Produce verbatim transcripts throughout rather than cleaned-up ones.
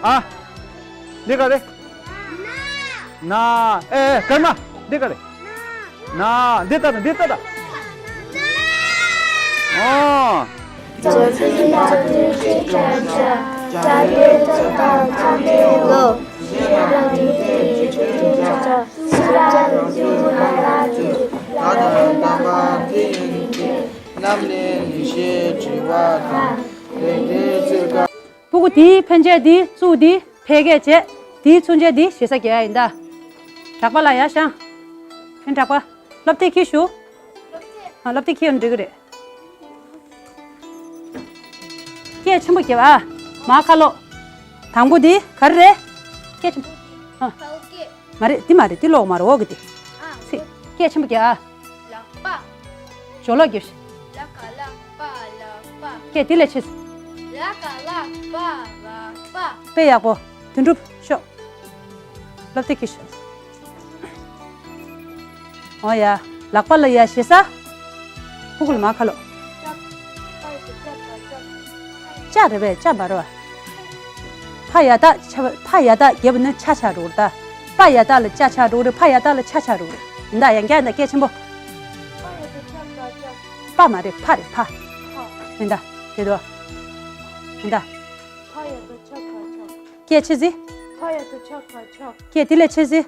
ཨ། འདི་ག་རེ། ན། ཨེ་ཨེ་སྐར་མ། འདི་ག་རེ། ན། འདི་ལྟ་དང་འདི་ལྟ་དང་། ཨོ། ཕྲུ་གུ་དེའི་ཕན་ཆད་དེའི་གཙུག་དེའི་ཕལ་སྐད་བྱས། དེའི་ཚུན་ཆད་དེའི་ཞེ་ས་རྒྱག་ཡ་ཡིན་ད། གྲགས་པ་ལ་ཡ་ཤང་། ཕན་གྲགས་པ། སློབ་དེབ་ཁྱེར་ཤོག་ཨ། སློབ་དེབ་ཁྱེར་ཡོང་འགྲིག་གི་རེད། སྐད་ཆེན་པོ་རྒྱབ་ཨ། མར་ཁ་ལོག་དང་པོ་དེ་ག་རེ་རེད། སྐད་ཆེན་པོ། ཨ། མ་རེད། འདི་མ་རེད། འདི་ཀློག་མ་རེད། འོག་གི་དེ། ཨ། ཚིག་སྐད་ཆེན་པོ་རྒྱབ་ཨ། ལག་པ། ཞོ་ལོག་རྒྱབ་ཤིག་ལ་ཀ་ལག་པ་ལག་པ། སྐད་དེ་ལས་ཆེ། ལ་ཀ་ལག་པ་ལག་པ། དཔེ་ཡག་པོ། དོན་གྲུབ་ཤོག་སློབ་དེབ་ཁྱེར་ཤོག་ཨོ་ཡ། ལག་པ་ལ་ཡ་ཞེ་ས། ཕྲུ་གུ་ལ་མར་ཁ་ལོག་ལྕགས་རེད་པས། ལྕགས་མ་རེད་པ། ཕ་ཡ་བཏགས་ཆ། ཕ་ཡ་བཏགས་རྒྱབ་ནི་ཆ་ཆགས་འགྲོ་གི་རེད་ད། པ་ཡ་བཏགས་ལ་ཅ་ཆགས་འགྲོ་གི་རེད། ཕ་ཡ་བཏགས་ལ་ཆ་ཆགས་འགྲོ་གི་རེད། ཡིན་ད། ཡང་བསྐྱར་ཡིན་ད། སྐད་ཆེན་པོ། པ་མ་རེད། ཕ་རེད། ཕ། ཡིན་ད། དེ་དོ། ཡིན་ད། སྐད་ཆེ་ཟིག་སྐད་དེ་ལས་ཆེ་ཟིག་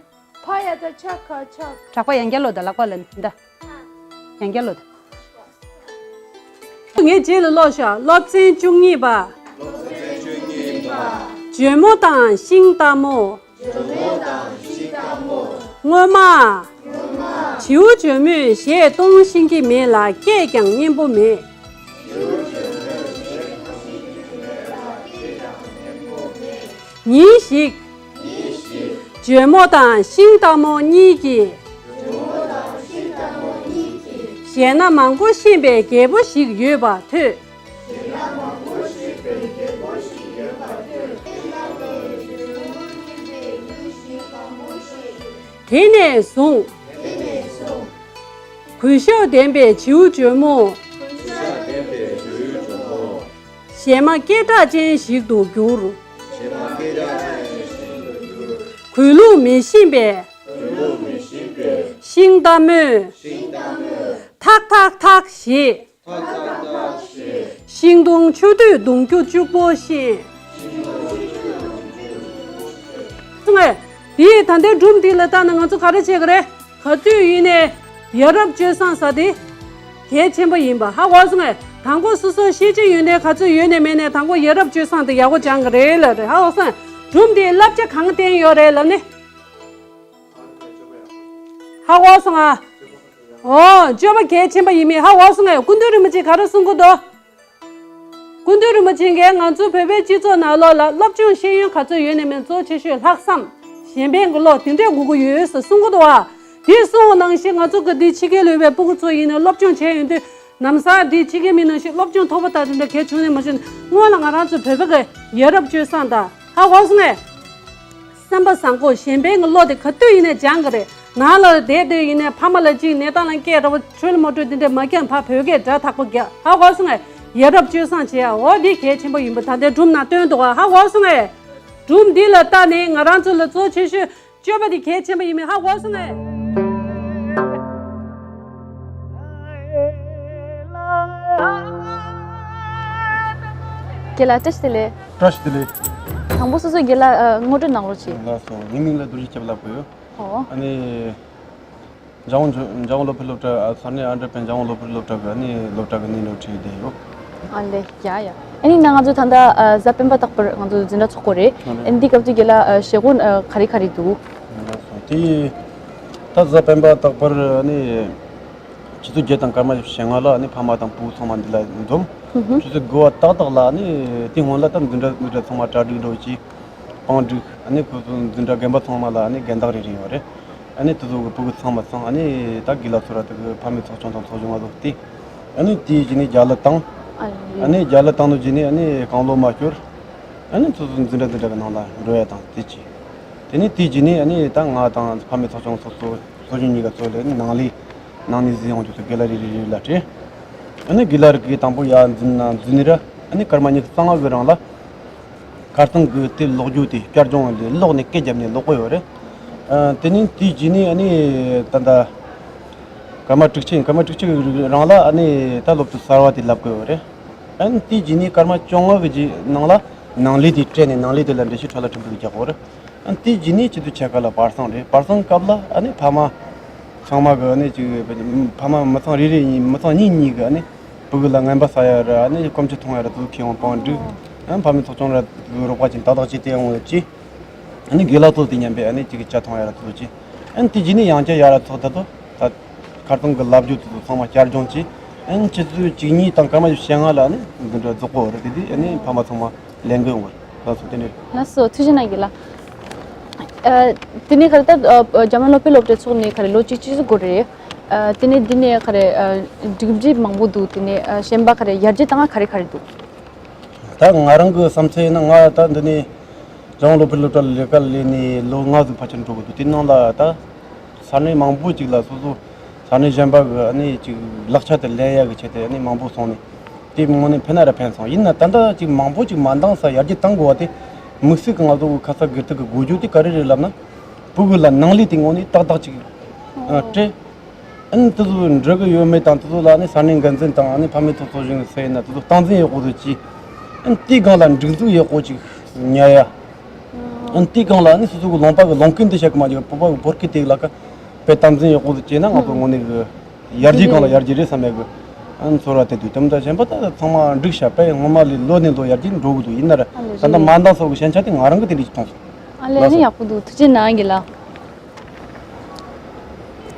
གྲགས་པ་ཡང་བསྐྱར་ཀློག་དང་། ལག་པ་ལ་ཡིན་ད། ཡང་བསྐྱར་ཀློག་དང་། ངའི་རྗེས་ལ་ཀློག་ཤོག་སློབ་ཚན་བཅུ་གཉིས་པ། ཇོ་མོ་དང་ཤིང་རྟ་མོ། སྔོན་མ། བྱིའུ་ཇོ་མོས་གཞས་གཏོང་ཤེས་ཀྱི་མེད་ལ། སྐད་ཀྱང་སྙན་པོ་མེད། ཉིན་ཞིག་ཇོ་མོ་དང་ཤིང་རྟ་མོ་གཉིས་ཀྱིས། གཞས་སྣ་མང་པོ་ཤེས་པའི་རྒད་པོ་ཞིག་ཡོད་པ་ཐོས། དེ་ནས་བཟུང་། གུས་ཞབས་ལྡན་པའི་བྱིའུ་ཇོ་མོ། གཞས་མ་སྐད་གྲགས་ཅན་ཞིག་ཏུ་གྱུར། གུས་ལུགས་མི་ཤེས་པའི་ཤིང་རྟ་མོས། ཐག་ཐག་ཐག་ཞེས། ཤིང་སྡོང་ཆུ་དུས་བརྡུང་རྒྱུ་གཅིག་པོ་ཤེས། སོང་ངས། དེ་ད་ལྟའི་སྒྲུང་འདི་ལ་བལྟས་ན་ང་ཚོ་ག་རེ་བྱེད་ཀྱི་རེད། ག་དུས་ཡིན་ནའི་ཡ་རབས་སྤྱོད་བཟང་ཟེར་དེ་གལ་ཆེན་པོ་ཡིན་པ་ཧ་གོ་སོང་ངས། དང་པོ་སོ་སོ་ཤེས་བྱ་ཡོད་ནའི་ག་ཚོད་ཡོད་ནའི་མེད་ནའི་དང་པོ་ཡ་རབས་སྤྱོད་བཟང་དེ་ཡག་པོ་སྦྱང་གི་རེད་ལབ་རེད། ཧ་གོ་སོང་ངས། སྒྲུང་འདིའི་བསླབ་བྱ་གང་བསྟན་ཡོད་རེད་ལབ་ནི། ཧ་གོ་སོང་ཨ། ཨོ། སྤྱོད་པ་གལ་ཆེན་པོ་ཡིན་མིན་ཧ་གོ་སོང་ངས། སྐུ་མདུན་རིན་པོ་ཆེས་ག་རེ་གསུང་གི་འདུག་སྐུ་མདུན་རིན་པོ་ཆེ་གིས་ང་ཚོ་བོད་པའི་སྤྱི་ཚོགས་ནང་ལོགས་ལ་སློབ་སྦྱོང་ཤེས་ཡོན་ག་ཚོད་ཡོད་ནའི་མེད་ནའི་གཙོ་ཆེ་ཤོས་ལྷག་བསམ་གཞན་ཕན་གྱི་བློ་དེ་འདྲས་དགོས་ཀྱི་ཡོད་ཟེར་གསུང་གི་འདུག་བ། དེ་གསུང་བ་ནང་བཞིན་ང་ཚོ་གི་འདི་ཕྱི་རྒྱལ་ལ་ཡོད་པའི་སྤུ་གུ་ཚོ་ཡིན་ནའི་སློབ་སྦྱོང་བྱས་ཡོང་དུས་ལམ་སང་འདི་ཕྱི་རྒྱལ་མི་ནང་བཞིན་སློབ་སྦྱོང་མཐོ་པོ་དང་དེ་འདྲ་གལ་བྱུང་ནའི་མ་བྱུང་ནའི་སྔོན་ལ་ང་རང་ཚོ་བོད་པ་གི་ཡ་རབས་སྤྱོད་བཟང་དང་ཧ་གོ་སོང་ངས། སེམས་པ་བཟང་པོ་གཞན་ཕན་གྱི་བློ་དེ་ག་དུས་ཡིན་ནའི་སྦྱང་གི་རེད། ནང་ལ་བསྡད་དུས་ཡིན་ནའི་ཕ་མ་ལ་གཅིག་གནས་སྟངས་ལ་སྐད་འདྲ་པོ་འཕྲོད་མ་འཕྲོད་དེ་འདྲས་མ་སྐྱོན་པར་བོད་སྐད་སྒྲ་དག་པོ་རྒྱག་ཧ་གོ་སོང་ངས། ཡ་རབས་སྤྱོད་བཟང་བྱེད་ཡ་འོ་འདི་གལ་ཆེན་པོ་ཡིན་པ་ད་ལྟའི་སྒྲུང་ནང་སྟོན་འདུག་ག་ཧ་གོ་སོང་ངས། སྒྲུང་འདི་ལ་བལྟས་ནས་ང་རང་ཚོ་ལ་གཙོ་ཆེ་ཤོས་སྤྱོད་པ་འདི་གལ་ཆེན་པོ་ཡིན་མིན་ཧ་གོ་སོང་ངས། རྒན་ལགས་བཀྲ་ཤིས་བདེ་ལེགས། བཀྲ་ཤིས་བདེ་ལེགས། དང་པོ་སོ་སོའི་རྒན་ལགས་ཨ། ངོ་སྤྲོད་གནང་རོགས་གྱིས། ལགས་སོ། ངའི་མིང་ལ་རྡོ་རྗེ་སྐྱབས་ལབ་ཀྱི་ཡོད། ཨོ། ཨ་ནི། འཇམ་དབྱངས་འཇམ་དབྱངས་སློབ་ཕྲུག་སློབ་གྲྭ་ཨ། ས་གནས་ཨ་འདྲ་པའི་འཇམ་དབྱངས་སློབ་ཕྲུག་སློབ་གྲྭ་གི་ཨ་ནི་སློབ་གྲྭ་གི་ནི་སློབ་ཁྲིད་བསྡད་ཡོད། ཨ་ལེ། ཡ་ཡ། ཨ་ནི་ན་ང་ཚོ་ད་ལྟ་ཨ། གཟའ་སྤེན་པ་རྟག་པར་ང་ཚོ་འཛིན་གྲྭ་ཚོགས་ཀྱི་རེད། ཨ་ལེ། ཨ་ནི་འདི་སྐབས་དུས་རྒན་ལགས་ཨ། བཞེས་སྒོ་ཨ། ག་རེ་ག་རེ་འདུག་ལགས་སོ། དེ་ད་གཟའ་སྤེན་པ་རྟག་པར་ཨ་ནི། ཆུ་ཚོད་བརྒྱད་དང་སྐར་མ་ཞེ་ལྔ་ལ་ཨ་ནི་ཕ་མ་དང་བུ་ཚང་མ་འདི་ལ་འཛོམས། ཧུ་ཧུ། ཆུ་ཚོད་དགུ་པ་ཏག་ཏག་ལ་ཨ་ནི་དེ་སྔོན་ལ་ད་འཛིན་གྲྭ་འཛིན་གྲྭ་ཚང་མ་གྲ་སྒྲིག་འགྲོ་བྱས། བང་སྒྲིག་ཨ་ནི་ཁོ་ཚོ་འཛིན་གྲྭ་རྒན་པ་ཚང་མ་ལ་ཨ་ནི་རྒན་བདག་རེ་རེ་ཡོད་རེད། ཨ་ནི་དེ་ཚོ་གི་ཕྲུ་གུ་ཚང་མ་ཚང་ཨ་ནི་ད་དགེ་ལགས་ཚོ་ར་དེ་གི་ཕ་མའི་ཚོགས་ཆུང་དང་ཚོགས་གཞོན་ང་ཚོ་བལྟས། ཨ་ནི་དེའི་རྗེས་ནས་རྒྱ་ལ་བཏང་། ཨ་ནི་རྒྱ་ལ་བཏང་ནོ་རྗེས་ནས་ཨ་ནི་གང་བློ་མ་སྐྱོར། ཨ་ནི་ཚོ་ཚོ་འཛིན་གྲྭ་འཛིན་གྲྭ་གི་ནང་ལ་འགྲོ་ཡ་དང་དེ་བྱས། དེ་ནས་དེའི་རྗེས་ནས་ཨ་ནི་ད་ང་དང་ཕ་མའི་ཚོགས་ཆུང་ཚོགས་གཙོ་ཚོགས་གཞོན་གཉིས་ཀ་ཚོ་ལས་ནི་ནང་ལས་ནང་ནས་གཟིགས་ཡོང་རྒྱུ་ཚོ་དགེ་ལགས་རེ་རེ་རེ་ལ་སྤྲད། ཨ་ནི་དགེ་ལགས་རིགས་ཀྱིས་དང་པོ་ཡར་འཛིན་ན་འཛིན་ནི་ར་ཨ་ནི་སྐར་མ་ཉི་ཤུ་རྩ་ལྔ་གི་རིང་ལ། ཁ་རྩང་གི་དེ་ཀློག་རྒྱུ་དེ་བསྐྱར་སྦྱོང་ལས་ཀློག་ནས་སྐད་བརྒྱབ་ནས་ཀློག་གི་ཡོད་རེད། ཨ་དེ་ནས་དེའི་རྗེས་ནས་ཨ་ནི་ད་ལྟ་སྐར་མ་དྲུག་ཅུ་ཡིན། སྐར་མ་དྲུག་ཅུ་གི་རིང་ལ་ཨ་ནི་ད་སློབ་ཚན་གསར་བ་དེ་བསླབ་གི་ཡོད་རེད། ཨ་ནི་དེའི་རྗེས་ནས་སྐར་མ་བཅོ་ལྔ་གི་རྗེས་ནང་ལ་ནང་ལས་དེ་སྤྲད་ནས་ནང་ལས་དེ་ལ་འགྲེལ་བཤད་འཕྲོ་ལ་ཕྲན་བུ་རྒྱག་གི་ཡོད་རེད། ཨ་ནི་དེའི་རྗེས་ནས་སྤྱི་འཐུས་ཆེ་ཁག་ལ་བར་གསེང་རེད། བར་གསེང་སྐབས་ལ་ཨ་ནི་ཕ་མ་ཚང་མ་གི་ཨ་ནི་ཅིག་ཕ་མ་མི་ཚང་རེ་རེ་ཡིན། མི་ཚང་གཉིས་གཉིས་གི་ཨ་ནི་ཕྲུ་གུ་ལ་རྔན་པ་ཟ་ཡ་ར་ཨ་ནི་སྐོམ་ཆུ་འཐུང་ཡ་ར་དེ་ཚོ་ཁྱེར་ཡོང་བང་སྒྲིག་ཨ་ནི་ཕ་མའི་ཚོགས་ཆུང་ར་རོགས་པ་ཅིག་ཏག་ཏག་ཅིག་བསྟེན་ཡོང་ཡོད་ཅིག་ཨ་ནི་དགེ་ལགས་ཚོ་དེ་མཉམ་པས་ཨ་ནི་ཅིག་ཇ་འཐུང་ཡ་ར་དེ་ཚོ་ཅིག་ཨ་ནི་དེ་རྗེས་ནས་ཡང་བསྐྱར་ཡ་ར་ཚོགས་ད་དོ་ད་ཁ་རྩང་གི་ལབ་རྒྱུ་དེ་ཚོ་ཚང་མ་བསྐྱར་སྦྱོང་བྱས། ཨ་ནི་ཆུ་ཚོད་བཅུ་གཉིས་དང་སྐར་མ་བཞི་བཅུ་ཞེ་ལྔ་ལ་ཨ་ནི་འདི་འདྲ་རྫོགས་གོ་ར། དེ་དུས་ཨ་ནི་ཕ་མ་ཚང་མ་ལེན་གི་ཡོང་གི་རེད། ལགས་སོ། དེ་ནས། ལགས་སོ། ཐུགས་རྗེ་གནང་གི་ལགས། ཨ་དེ་ནས་ག་རེ་ད་ཨ་འཇམ་དབྱངས་བློ་འཕེལ་སློབ་གྲྭ་ཚོགས་ནས་ག་རེ་ལོ་གཅིག་གཅིག་ཙམ་འགོར་རེད། ཨ་དེ་ནས་འདི་ནས་ག་རེ་ཨ་སྒྲིག་གཞི་མང་པོ་འདུག་དེ་ནས་ཨ་གཞན་པ་ག་རེ་ཡར་རྒྱས་བཏང་བ་ག་རེ་ག་རེ་འདུག་ད་ང་རང་གི་བསམ་ཚུལ་ཡིན་ན་ང་ད་འདི་ནས་འཇམ་དབྱངས་བློ་འཕེལ་སློབ་གྲྭ་ལ་ལས་ཀ་ལས་ནས་ལོ་ལྔ་ཙམ་ཕལ་ཆེར་འགྲོ་གི་འདུག་དེ་ནང་ལ་ད་ས་གནས་མང་པོ་ཅིག་ལ་སོ་སོ་ས་གནས་གཞན་པ་གི་ཨ་ནི་ཅིག་ལག་ཆ་དེ་ལེན་ཡ་གི་ཆེད་དུ་ཨ་ནི་མང་པོ་སོང་ནས་དེ་དངོས་གནས་ཕན་ན་ར་ཕན་སོང་། ཡིན་ན་ད་ལྟ་ཅིག་མང་པོ་ཅིག་མ་འདང་ས་ཡར་རྒྱས་གཏང་དགོས་པ་དེ་དམིགས་བསལ་གི་ང་ཚོ་གི་ཁ་ཚ་དགོས་གཏུག་གི་དགོས་རྒྱུ་དེ་ག་རེ་རེད་ལབ་ན་ཕྲུ་གུ་ལ་ནང་ལས་དེ་དངོས་གནས་ཏག་ཏག་ཅིག་ཨ་སྤྲད། ཨ་ནི་དེ་ཚོ་འགྲིག་གི་ཡོད་མེད་དང་དེ་ཚོ་ལ་ཨ་ནི་ས་གནས་འགན་འཛིན་དང་ཨ་ནི་ཕ་མའི་ཚོགས་གཙོ་གཞོན་ཟེར་ཡིན་ན་དེ་ཚོ་སྟངས་འཛིན་ཡག་པོ་ཚོ་གྱིས་ཨ་ནི་དེའི་སྒང་ལ་སྒྲིག་འཛུགས་ཡག་པོ་ཅིག་ཉར་ཡ། ཨ་ནི་དེའི་སྒང་ལ་ཨ་ནི་སོ་སོ་གི་ལུང་པ་གི་ལུང་སྐད་འདི་བཤད་གི་མ་འཇུག་བོད་པ་གི་བོད་སྐད་དེ་ལ་ཀ་དཔེ་སྟངས་འཛིན་ཡག་པོ་ཚོ་བྱས་ན་ང་ཚོ་དངོས་གནས་གི་ཡར་རྒྱས་སྒང་ལ་ཡར་རྒྱས་རེད་བསམ་ཡ་གི་ཨ་ནི་ཚོར་བ་དེ་འདུག་དེ་མ་ད་གཞན་པ་ད་ཚང་མ་འགྲིག་ཤག་དཔེ་སྔོན་མ་ལས་ལོ་ནས་ལོ་ཡར་རྒྱས་འགྲོ་གི་འདུག་ཡིན་ན་ར་ད་ལྟ་མ་འདང་ས་གི་ཞན་ཆ་དེ་ང་རང་གི་དེ་འདྲ་ཞིག་མཐོང་སོང་། ཨ་ལས། ཨ་ནི་ཡག་པོ་འདུག་ཐུགས་རྗེ་གནང་གི་ལགས།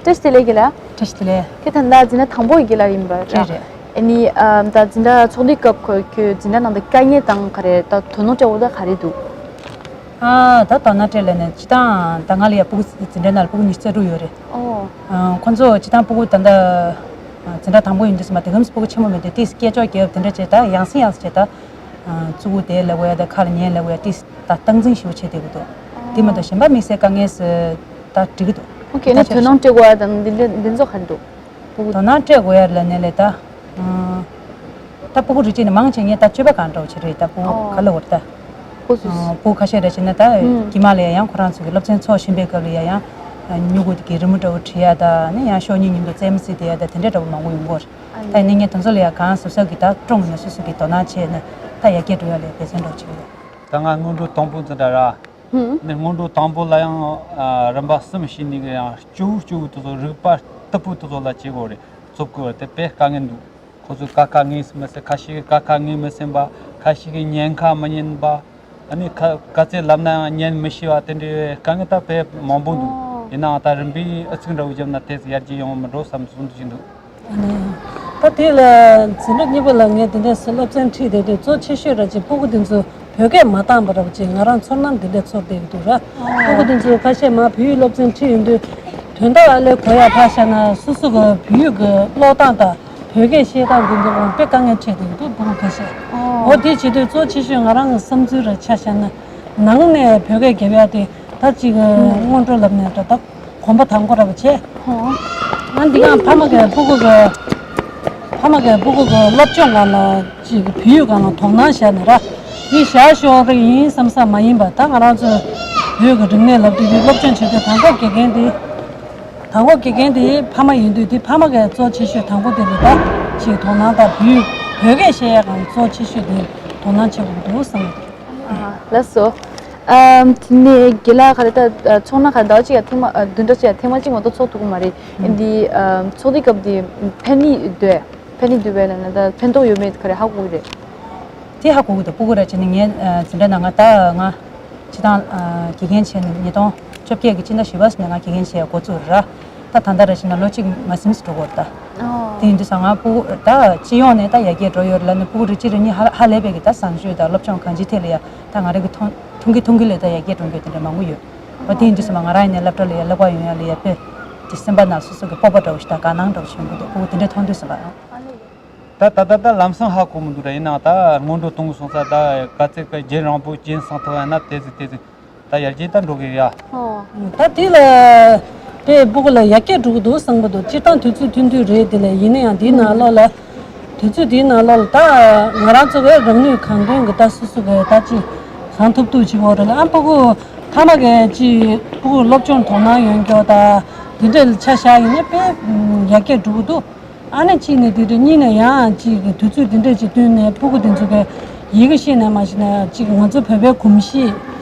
བཀྲ་ཤིས་བདེ་ལེགས་དགེ་ལགས། བཀྲ་ཤིས་བདེ་ལེགས། ཁྱེད་ད་ལྟ་འཛིན་གྲྭ་དང་པོ་ཡི་དགེ་ལགས་ཡིན་པ་རེད། རེད་རེད། ཨ་ནི་ཨ་ད་འཛིན་གྲྭ་ཚོགས་འདུའི་སྐབས་ཁོ་ཁྱོད་འཛིན་གྲྭ་ནང་དུ་དཀའ་ངལ་དང་ག་རེ་ད་དོ་སྣང་སྤྲད་འོ་ད་ག་རེ་འདུག་ཨ་ད་དོ་སྣང་སྤྲད་ལབ་ནས་སྤྱིར་བཏང་ད་ང་ལ་ཡ་ཕྲུ་གུ་འཛིན་གྲྭ་ནང་ལ་ཕྲུ་གུ་ཉི་ཤུ་རྩ་དྲུག་ཡོད་རེད། ཨོ། ཨ་ཁོ་ཚོ་སྤྱིར་བཏང་ཕྲུ་གུ་ད་ལྟ་འཛིན་གྲྭ་དང་པོ་ཡིན་དུས་ཙམ་པ་དེ་གམ་སི་ཕྲུ་གུ་ཆེན་མོ་མེད་དུས་ཏིས་སྐད་ཅོག་རྒྱབ་དེ་འདྲ་བྱས་ད་ཡང་སེ་ཡང་སེ་བྱས་ད་ཙུ་གུ་དེ་ལབ་དགོས་ཡ་ད་ཁ་ལ་ཉན་ལབ་དགོས་ཡ་ཏིས་ད་སྟངས་འཛིན་ཞེ་པོ་བྱེད་བསྡད་ཀྱི་འདུག་དེ་མ་གཏོགས་གཞན་པ་དམིགས་བསལ་དཀའ་ངལ་ཟེར་ད་འགྲིག་གི་འདུག་ཨོ་ཁེ། ད་ནི་དོ་སྣང་སྤྲད་དགོས་ཡ་དང་འདི་འདྲ་འདི་ཚོ་ག་རེ་འདུག་དོ་སྣང་སྤྲད་དགོས་ཡ་ལ་ནས་ལས་ད། ད་ཕྲུ་གུ་རིགས་གཅིག་ནས་མང་ཆེ་ངས་ད་སྤྱོད་པ་གང་འདྲ་བོ་བྱེད་རེད་ད་ཕྲུ་གུ་ག་ལ་བར་ད། ཕྲུ་གུ་ཁ་ཤས་རེ་བྱས་ན་ད་དཀྱིལ་མ་ལ་ཡ་ཡང་ཁོ་རང་ཚོ་གི་སློབ་ཚན་ཚོགས་བཞིན་པའི་སྐབས་ལ་ཡ་ཡང་། སྨྱུ་གུ་གི་རི་མོ་འདྲ་བོ་བྲིས་ཡ་ད་ནི་ཡང་ཤོག་སྙིང་མཉམ་དུ་རྩེད་མོ་རྩེ་བསྡད་ཡ་ད་དེ་འདྲ་འདྲ་བོ་མང་པོ་ཡོང་གི་ཡོད་རེད། ད་ཡིན་ནའི་ངས་དེ་ཚོ་ལ་ཡ་གང་གཟབ་གཟབ་གི་ད་སྤྲོ་ངོས་ནས་སོ་སོ་གི་དོ་སྣང་བྱས་ནས་ད་ཡར་རྒྱས་འགྲོ་ཡ་ལ་འབད་བརྩོན་འདྲ་བོ་བྱེད་ཀྱི་ཡོད། ད་ང་སྔོན་འགྲོ་དང་པོ་འཛིན་གྲྭ་ར། ནས་སྔོན་འགྲོ་དང་པོ་ལ་ཡང་རིམ་པ་གསུམ་ཕྱིན་ནས་ཡང་སྐྱོ་བོ་སྐྱོ་བོ་དེ་ཚོ་རིག་པ་སྟུག་པོ་དེ་ཚོ་ལ་བྱེད་དགོས་རེད། རྩོབ་དགོས་དེ་དཔེ་དཀའ་ངལ་འདུག་ཁོ་ཚོས་ཀ་ཁ་ངེས་མི་ཟིན། ཁ་ཤས་ཀྱིས་ཀ་ཁ་ངེས་མི་ཟིན་པ། ཁ་ཤས་ཀྱིས་ཉན་ཁ་མི་ཉན་པ། ཨ་ནི་ཁ་ག་ཚད་ལབ་ན་ཡང་ཉན་མི་ཤེས་པ་དེ་འདྲའི་དཀའ་ངལ་ད་དཔེ་མང་པོ་འདུག་ཡིན་ནའང་ད་རིམ་པས་ཨུ་ཚུགས་འདྲ་བོ་བརྒྱབ་ན་དེ་ཚོ་ཡར་རྒྱས་ཡོང་མི་འགྲོ་བསམ་བསམ་འདུག་བཞིན་འདུག་ད་དེ་ལ་འཛིན་གྲྭ་གཉིས་པ་ལ་ངས་དེ་འདྲའི་སློབ་ཚན་ཁྲིད་བསྡད་དུས་གཙོ་ཆེ་ཤོས་ར་ཅིག་ཕྲུ་གུ་དེ་ཚོ་བོད་སྐད་མ་བཏང་བ་ར་ཅིག་ང་རང་ཚོར་སྣང་འདི་འདྲ་ཚོར་བསྡད་ཀྱི་འདུག་ར། ཕྲུ་གུ་དེ་ཚོ་ཁ་ཤས་མ་བོད་ཡིག་སློབ་ཚན་ཁྲིད་ཡོང་དུས་དོན་དག་ཨ་ལས་གོ་ཡ་ཕར་བཞག་ན་སོ་སོ་གི་བོད་ཡིག་གི་ཀློག་སྟངས་དང་བོད་སྐད་བཤད་སྟངས་འདི་ཚོ་རང་དཔེ་དཀའ་ངལ་འཕྲད་བསྡད་ཀྱི་འདུག་ཕྲུ་གུ་ཁ་ཤས། འོ་དེ་བྱེད་དུས་གཙོ་ཆེ་ཤོས་ང་རང་གི་བསམ་ཚུལ་ར་ཆ་བཞག་ན་ནང་ནས་བོད་སྐད་རྒྱབ་ཡ་དེ་ད་ཅིག་སྔོན་འགྲོ་ལབ་ནས་འདྲ་ད། གོམ་པ་དང་པོ་ར་བ་བྱས། ཧོ། ང་འདི་ག་ཕ་མ་གི་ཕྲུ་གུ་གི་ཕ་མ་གི་ཕྲུ་གུ་གི་སློབ་སྦྱོང་སྒང་ལ་ཅིག་བོད་ཡིག་སྒང་ལ་དོ་སྣང་བྱས་ནས་ར། འདི་བྱ་ཤོག་རིགས་ཡིན་བསམ་བསམ་མ་ཡིན་པ་ད་ང་རང་ཚོ་བོད་ཀྱི་རིག་གནས་ལབ་དུས་དེ་སློབ་སྦྱོང་བྱེད་དུས་དང་པོ་དགེ་རྒན་དེ། དང་པོ་དགེ་རྒན་དེ་ཕ་མ་ཡིན་དུས་དེ་ཕ་མ་གི་གཙོ་ཆེ་ཤོས་དང་པོ་དེ་རེད་ད། ཅིག་དོ་སྣང་ད་བོད་བོད་སྐད་བཤད་ཡ་སྒང་གཙོ་ཆེ་ཤོས་དེ་དོ་སྣང་བྱེད་དགོས་འདུག་བསམ། ཨ། ལགས་སོ། ཨམ། དེ་ནས་དགེ་ལགས་ག་རེ་ད་ཚོགས་ན་ག་ཟླ་བ་གཅིག་ཡ་ཐེངས་མ་ཨ་བདུན་ཕྲག་གཅིག་ཡ་ཐེངས་མ་གཅིག་མ་གཏོགས་ཚོགས་ཐུབ་ཀྱི་མ་རེད། ཨ་འདི་ཨམ་ཚོགས་དུས་སྐབས་འདི་ཕན་ནི་འདོད་ཕན་ནི་འདོད་པས་ལ་ན་ད་ཕན་ཐོགས་ཡོད་མེད་ག་རེ་ཧ་གོ་གི་རེད། དེ་ཧ་གོ་གི་འདུག་ཕྲུ་གུ་ར་ཅིག་ནི་ངའི་འཛིན་གྲྭ་ནང་ང་ད་ང་སྤྱི་བཏང་དགེ་རྒན་བྱས་ནས་ཉིས་སྟོང་བཅོ་བརྒྱད་ཀྱི་སྤྱི་ཟླ་བཞི་པ་ནས་ང་དགེ་རྒན་བྱས་འགོ་བཙུགས་ར། ད་ད་ལྟ་ར་བྱས་ན་ལོ་གཅིག་མ་ཟིན་ཙམ་འགྲོ་གི་ཡོད་རེད་ད། དེ་ཡིན་དུས་ཙང་ང་ཕྲུ་གུ་ད་སྤྱི་ཡོངས་ནས་ད་ཡར་རྒྱས་འགྲོ་ཡོད་རེད་ལབ་ནས་ཕྲུ་གུ་རེ་གཅིག་རེ་གཉིས་ཧ་ཧ་ལས་པའི་གི་ད་བཟང་སྤྱོད་དང་སློབ་སྦྱོང་གང་ཅིའི་ཐད་ལ་ཡ་ད་ང་རང་གི་མཐོང་མཐོང་གི་མཐོང་གི་ལས་ད་ཡར་རྒྱས་འགྲོ་མཁན་དེ་འདྲ་མང་པོ་ཡོད། འོ་དེ་ཡིན་དུས་ཙམ་པ་ང་རང་ཡིན་ནའི་སློབ་གྲྭ་ལ་ཡ་སློབ་པ་ཡོང་ཡ་ལ་ཡ་དཔེ་དེ་སེམས་པ་ནང་སོ་སོ་གི་སྤོབས་པ་འདྲ་བོ་ཞིག་དང་དགའ་སྣང་འདྲ་བོ་ཞིག་ཡོང་གི་འདུག་ཕྲུ་གུ་དེ་འདྲས་མཐོང་དུས་ཙམ་པ། ད་ད་ད་ད་ལམ་སང་ཧ་གོ་མི་འདུག་ར། ཡིན་ནའང་ད་སྔོན་འགྲོ་གཏོང་སོང་ས། ད་ག་ཚད་ཀྱི་རྒྱུན་རིང་པོ་རྒྱུན་བསྲིང་ཐུབ་ཡ་ན་དེ་ཟིག་དེ་ཟིག་ད་ཡར་རྒྱས་ད་འགྲོ་གི་ཡ། ཨོ། ད་དེ་ལ་དཔེ་སྤུ་གུ་ལ་ཡར་རྒྱས་འགྲོ་གི་འདུག་བསམ་གི་འདུག་སྤྱིར་བཏང་དུས་ཚོད་ཐུང་ཐུང་རེད། དེ་ལ་ཡིན་ན་ཡང་དེའི་ནང་ལོགས་ལ་དུས་ཚོད་དེའི་ནང་ལོགས་ལ་ད་ང་རང་ཚོ་གི་རང་ནུས་གང་འདོན་གི་ད་སོ་སོ་གི་ད་ཅི་གང་ཐུབ་ཐུབ་བྱེད་དགོས་རེད་ལ། ཨ་སྤུ་གུ་ཕ་མ་གི་ཅི་སྤུ་གུ་སློབ་སྦྱོང་དོ་སྣང་ཡོད་མཁན་ད་དེ་འདྲ་ལ་ཆ་བཞག་ཡིན་ན་དཔེ་ཡར་རྒྱས་འགྲོ་གི་འདུག་ཨ་ནི་གཅིག་ནས་དེ་འདྲ། གཉིས་ནས་ཡང་གཅིག་གི་དུས་ཚོད་དེ་འདྲ་ཅིག་བསྟུན་ནས་སྤུ་གུ་དེ་ཚོ་གི་ཡི་གེ་ཤེས་ནས་མ་ཤེས་ནས་གཅིག་ང་ཚོ་བོད་པའི་གོམས་གཤིས།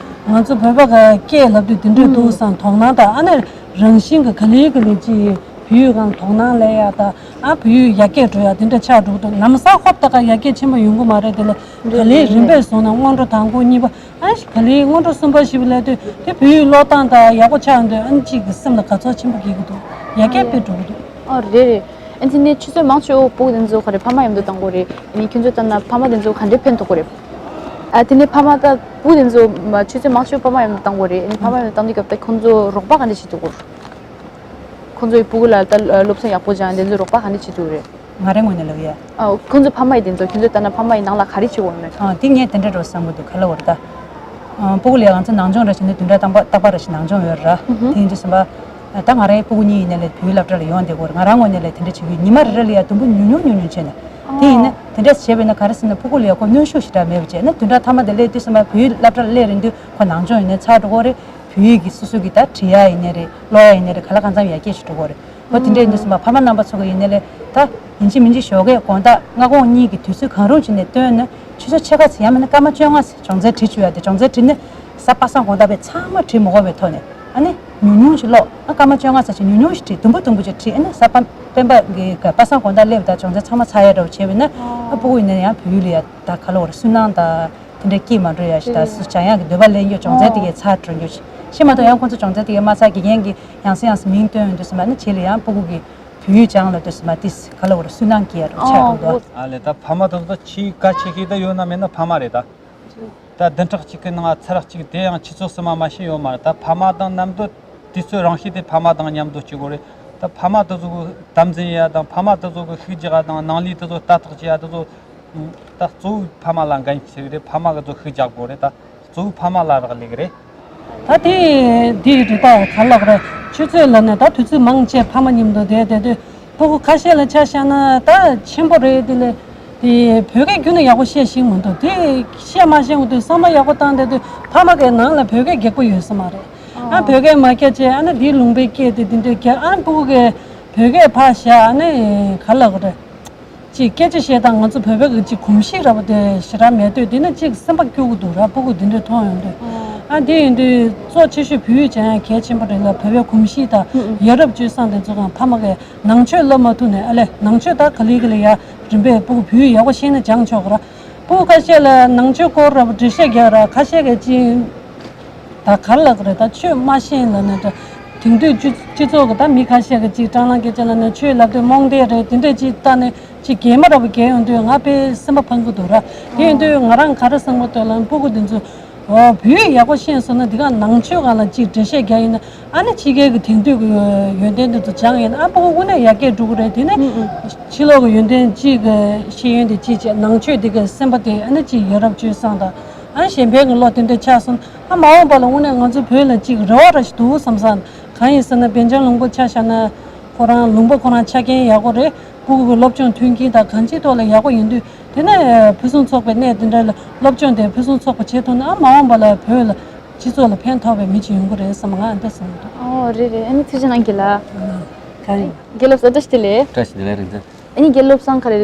ང་ཚོ་བོད་པ་གི་སྐད་ལབ་དུས་དེ་འདྲ་འདུག་བསམ་དོ་སྣང་དང་། ཨ་ནི་རང་བཞིན་གི་ག་ལེ་ག་ལེ་ཅིག་བོད་ཡིག་སྒང་དོ་སྣང་སླེབས་ཡ་དང་། ཨ་བོད་ཡིག་ཡར་རྒྱས་འགྲོ་ཡ་དེ་འདྲ་ཆགས་འགྲོ་གི་འདུག་ལམ་སང་ཧོབ་ཏེ་ཀ་ཡར་རྒྱས་ཆེན་པོ་ཡོང་གི་མ་རེད། དེ་ལ་ག་ལེ་རིམ་པས་སོང་ནས་སྔོན་འགྲོ་དང་པོ་གཉིས་པ། ཨ་ནི་ག་ལེ་སྔོན་འགྲོ་གསུམ་པ་བཞི་པ་སླེབས་དུས་དེ་བོད་ཡིག་ཀློག་སྟངས་དང་ཡག་པོ་ཆགས་འདུག་ཨ་ནི་གཅིག་གི་སེམས་ལ་དགའ་ཚོར་ཆེན་པོ་སྐྱེ་གི་འདུག་ཡར་རྒྱས་དཔེ་འགྲོ་གི་འདུག་ཨོ་རེད་རེད། ཨ་ནི་དེ་ནས་ཆུ་ཚོད་མང་ཆེ་བོ་སྤུ་གུ་དེ་ཚོ་ག་རེ་ཕ་མ་མཉམ་དུ་བཏང་དགོས་རེད། ཨ་ནི་ཁྱོད་ཚོ་ལྟར་ན་ཕ་མ་དེ་ཚོ་ག་འདྲས་ཕན་ཐོགས་ཀྱི་རེད། ཨ་དེ་ནས་ཕ་མ་ད་སྤུ་གུ་དེ་ཚོ་མ་ཆུ་ཚོད་མང་ཆེ་བོ་ཕ་མ་མཉམ་དུ་བཏང་དགོས་རེད། ཨ་ནི་ཕ་མ་མཉམ་དུ་བཏང་དུས་སྐབས་ད་ཁོང་ཚོ་རོགས་པ་ག་འདྲས་བྱེད་ཐུབ་ཀྱི་རེད། ཁོང་ཚོ་ཡི་སྤུ་གུ་ལ་ད་སློབ་ཚན་ཡག་པོ་སྦྱང་ཡ་དེ་ཚོ་རོགས་པ་ག་འདྲས་བྱེད་ཐུབ་ཀྱི་རེད། ང་རའི་ངོས་ནས་ལབ་ཡ། ཨ་ཁོང་ཚོ་ཕ་མ་ཡི་དེ་ཚོ་ཁྱོད་ཚོ་ལྟ་ན་ཕ་མ་ཡི་ནང་ལ་ག་རེ་བྱེད་དགོས་མེད། ཨ་དེ་ངས་དེ་འདྲ་འགྲོ་བསམ་གི་འདུག་ག་ལ་བར་ད། ཨ་སྤུ་གུ་ལ་ཡ་ང་ཚོ་ནང་སྦྱོང་ར་བྱེད་ན་བདུན་ཕྲག་རྟག་པ་རྟག་པ་ར་ཞིག་ནང་སྦྱོང་ཡོད་ར། ཨུ་ཧུ། དེ་ཡིན་དུས་ཙམ་པ། ད་ང་རའི་སྤུ་གུ་གཉིས་ཡིན་ནའི་ལས་བོད་ཡིག་སློབ་གྲྭ་ལ་ཡོང་བསྡད་ཀྱི་ཡོད་རེད། ང་རང་ངོས་ནས་ལས་དེ་འདྲ་བྱེད་ཀྱི་ཡོད། ཉི་མ་རེ་རེ་ལ་ཡ་དུམ་བུ་ཉུང་ཉུང་ཉུང་ཉུང་བྱས་ནས། དེ་ཡིན་ན་དེ་འདྲ་བྱས་པས་ན་ག་རེ་ཟེར་ན་སྤུ་གུ་ལ་ཡ་ཁོ་གནོན་ཤུགས་ཞེ་དྲག་མེད་པ་བྱས་ན་བདུན་ཕྲག་མཐའ་མ་དེ་སླེབས་དུས་ཙམ་པ་བོད་ཡིག་སློབ་གྲྭ་ལ་སླེབས་རན་དུས་ཁོ་ནང་སྦྱོང་ཡིན་ནའི་ཚར་འགྲོ་གི་ཡོད་རེད། བོད་ཡིག་གི་སོ་སོ་གི་ད་བྲིས་ཡ་ཡིན་ནའི་རེད། ཀློག་ཡ་ཡིན་ནའི་རེད། ག་ལ་གང་འཚམ་ཡར་རྒྱས་ཞིག་འགྲོ་གི་ཡོད་རེད། ཨོ་དེ་འདྲ་ཡིན་དུས་ཙམ་པ་ཕ་མ་རྣམ་པ་ཚོ་གི་ཡིན་ནའི་ལས་ད་ཡིན་གཅིག་མིན་གཅིག་ཞོགས་ཀས་དགོང་དག་སྔ་དགོང་གཉིས་ཀྱི་དུས་ཚོད་གང་རུང་ཅིག་ནས་བཏོན་ནས་ཆུ་ཚོད་ཕྱེད་ཀ་ཙམ་ཡང་མིན་ན་སྐར་མ་བཅོ་ལྔ་ཙམ་སྦྱོང་ཚན་བྲིས་བཅུག་ཡ་དེ་སྦྱོང་ཚན་བྲིས་ནས་གཟའ་པ་སངས་དགོང་དག་བས་ཚང་མ་བྲིས་མ་དགོས་པའི་ཐོག་ནས་ཨ་ནི་ཉུང་ཉུང་ཞིག་ཀློག་ཨ་སྐར་མ་བཅོ་ལྔ་ཙམ་ཞིག་ཉུང་ཉུང་ཞིག་བྲིས། དུམ་བུ་དུམ་བུ་ཅིག་བྲིས། ཨ་ནི་གཟའ་པ་སྤེན་པ་གི་ག་པ་སངས་དགོང་དག་སླེབས་ད་སྦྱོང་ཚན་ཚང་མ་ཚར་ཡ་འདྲ་བོ་བྱས་པས་ན་ཨ་སྤུ་གུ་ཡིན་ན་ཡང་བོད་ཡིག་ལ་ཡ་ད་ག་ལ་བར་སུན་སྣང་དང་། དེ་འདྲའི་སྐྱིད་མ་འགྲོ་ཡ་ཞིག་དང་སུ་སྦྱང་ཡག་གི་འདོད་པ་ལེན་རྒྱུ་སྦྱོང་ཚན་དེ་གའི་ཚར་འགྲོ་རྒྱུ་ཞིག་ཤེས་མ་གཏོགས་ཡང་ཁོང་ཚོ་སྦྱོང་ཚན་དེ་གའི་མ་ཚར་དགེ་རྒན་གྱི་ཡང་སེ་ཡང་སེ་མིང་བཏོན་ཡོང་དུས་ཙམ་པ་ནི་བྱེད་ལ་ཡང་སྤུ་གུ་གི་བོད་ཡིག་སྦྱང་ལ་དུས་ཙམ་པ་ཏིས་ག་ལ་བོར་སུན་སྣང་སྐྱེ་ཡ་རུ་ཆགས་འགྲོ་འདུག་ཨ་ལས་ད་ཕ་མ་དེ་ཚོ་ཆེས་གལ་ཆེ་ཤོས་ད་ཡོད་ན་མེད་ན་ཕ་མ་རེད་ད། ད་བདུན་ཕྲག་གཅིག་གི་ནང་ཚར་གཅིག་དེ་ཡང་ཆུ་ཚོད་གསུམ་མ་མ་ཤེས་ཡོད་མ་རེད། ད་ཕ་མ་དང་མཉམ་དུ་དུས་ཚོད་རང་ཤེས་དེ་ཕ་མ་དང་མཉམ་དུ་སྐྱེལ་དགོས་རེད། ད་ཕ་མ་དེ་ཚོ་གི་དམ་འཛིན་ཡ་དང་ཕ་མ་དེ་ཚོ་གི་ཤུགས་རྒྱག་ཡ་དང་ནང་ལས་དེ་ཚོ་ལྟ་རྟོག་བྱེད་ཡ་དེ་ཚོ། ད་གཙོ་བོ་ཕ་མ་ལ་འགན་འཁྱེར་གི་རེད། ཕ་མ་གི་ཚོ་ཤུགས་རྒྱག་དགོས་རེད། ད་གཙོ་བོ་ཕ་མ་ལ་རག་ལས་གི་རེད། ད་དེ་དེ་རེད། ད་ག་ལབ་རེད། ཆུ་ཚོད་ལ་ནས་ད་དུས་ཚོད་མང་ཆེ་ཕ་མ་མཉམ་དུ་བསྡད་བསྡད་དུས་སྤུ་གུ་ཁ་ཤས་ལ་ཆ་བཞག་ན་ད་ཆེན་པོ་རེད། དེ་ལས་དེ་བོད་སྐད་ཁྱོན་ནས་ཡག་པོ་བཤད་ཤེས་མི་འདུག་དེ་བཤད་མ་ཤེས་འོང་དུས་བསམ་བློ་ཡག་པོ་བཏང་བསྡད་དུས་ཕ་མ་གི་ནང་ལ་བོད་སྐད་རྒྱག་པོ་ཡོད་ས་མ་རེད། ཨ་བོད་སྐད་མ་རྒྱག་བྱས་ཨ་ནི་དེའི་ལུང་པའི་སྐད་དེ་དེ་འདྲས་རྒྱག་ཨ་ནི་སྤུ་གུ་གི་བོད་སྐད་ཕར་བཞག་ཨ་ནི་ག་ལབ་རེད། ཅིག་སྐད་ཆ་བཤད་སྟངས་ང་ཚོ་བོད་པའི་གི་ཅིག་གོམས་གཤིས་འདྲ་པོ་དེ་ཞེ་དྲག་མེད་དུས་དེ་ནི་ཅིག་སེམས་པ་སྐྱོ་གི་འདུག་ར། སྤུ་གུ་འདི་འདྲས་མཐོང་ཡོང་དུས། ཨ་དེ་ཡིན་དུས་གཙོ་ཆེ་ཤོས་བོད་ཡིག་སྦྱང་ཡ་གལ་ཆེན་པོ་རེད་ལ། བོད་པའི་གོམས་གཤིས་དང་ཡ་རབས་སྤྱོད་བཟང་དེ་ཚོ་གང་ཕ་མ་གིས་ནང་ཆོས་བསླབ་མ་ཐུབ་ནས་ཨ་ལས་ནང་ཆོས་ད་ག་ལེ་ག་ལེ་ཡ་རིམ་པས་སྤུ་གུ་བོད་ཡིག་ཡག་པོ་ཤེས་ན་སྦྱང་ཆོག་གི་ར། སྤུ་གུ་ཁ་ཤས་ལ་ནང་ཆོས་སྐོར་ར་པོ་འགྲེལ་བཤད་རྒྱག་ར་ཁ་ཤས་ཀྱིས་ཅིག་ད་ག་རེ་ལབ་དགོས་རེད། ད་ཆོས་མ་ཤེས་ལབ་ནས་ད་དེང་དུས་སྤྱི་སྤྱི་ཚོགས་ཀྱི་ད་མི་ཁ་ཤས་ཀྱིས་ཅིག་སྤྲང་ལང་སྐད་ཆ་ལབ་ནས་ཆོས་ལབ་དུས་རྨོངས་དད་རེད་དེ་འདྲས་ཅིག་བལྟས་ནས་ཅིག་གད་མོ་འདྲ་པོ་བགད་ཡོང་དུས་ང་དཔེ་སེམས་པ་ཕངས་ཀྱི་འདུག་ར། དེ་ཡིན་དུས་ང་རང་ག་རེ་བསམ་གྱི་འདུག་ལབ་ན་སྤུ་གུ་འདི་ཚོ་འོ་བོད་ཡིག་ཡག་པོ་ཤེས་སོང་ན་འདི་ག་ནང་ཆོས་སྒང་ལ་ཅིག་འགྲེལ་བཤད་རྒྱག་ཡིན་ན་ཨ་ནི་ཕྱི་རྒྱལ་གྱི་དེང་དུས་ཀྱི་ཡོན་ཏན་འདི་ཚོ་སྦྱངས་ཡིན་ན་ཨ་སྤུ་གུ་དངོས་གནས་ཡར་རྒྱས་འགྲོ་གི་རེད། དེ་ནས་ཕྱི་ལོགས་ཀྱི་ཡོན་ཏན་གཅིག་གི་ཤེས་ཡོན་དེ་གཅིག་བྱས་ནང་ཆོས་འདི་གའི་སེམས་པ་དེ་ཨ་ནི་ཅིག་ཡ་རབས་སྤྱོད་བཟང་དང་། ཨ་གཞན་ཕན་གྱི་བློ་དེ་འདྲ་ཆགས་སོང་། ཨ་མ་འོངས་པ་ལ་དངོས་གནས་ང་ཚོ་བོད་ལ་ཅིག་རེ་བ་ར་ཞིག་འདུག་བསམ་སོང་། གང་ཡིན་ཟེར་ན་པཎ་ཆེན་ལུང་པ་ཆ་བཞག་ན་ཁོ་རང་ལུང་པ་ཁོ་རང་ཆ་རྐྱེན་ཡག་པོ་རེད། སྤུ་གུ་གི་སློབ་སྦྱོང་མཐུན་རྐྱེན་དང་གང་ཅིའི་ཐོག་ལ་ཡག་པོ་ཡིན་དུས་དེ་ནས་ཕུན་སུམ་ཚོགས་པའི་གནས་དེ་འདྲ་ལ་སློབ་སྦྱོང་དེ་ཕུན་སུམ་ཚོགས་པ་བྱེད་ཐུབ་ན་ཨ་མ་འོངས་པ་ལ་བོད་ལ་སྤྱི་ཚོགས་ལ་ཕན་ཐོགས་པའི་མི་ཅིག་ཡོང་གི་རེད་བསམ། ང་ཨ་འདྲ་བསམ་འདུག་ཨོ་རེད་རེད། ཨ་ནི་ཐུགས་རྗེ་གནང་རྒན་ལགས། ག་རེ། དགེ་སློབ་ཟེར་བཀྲ་ཤིས་བདེ་ལེགས། བཀྲ་ཤིས་བདེ་ལེགས་རིག་འཛིན། ཨ་ནི་དགེ་སློབ་སང་ག་རེ་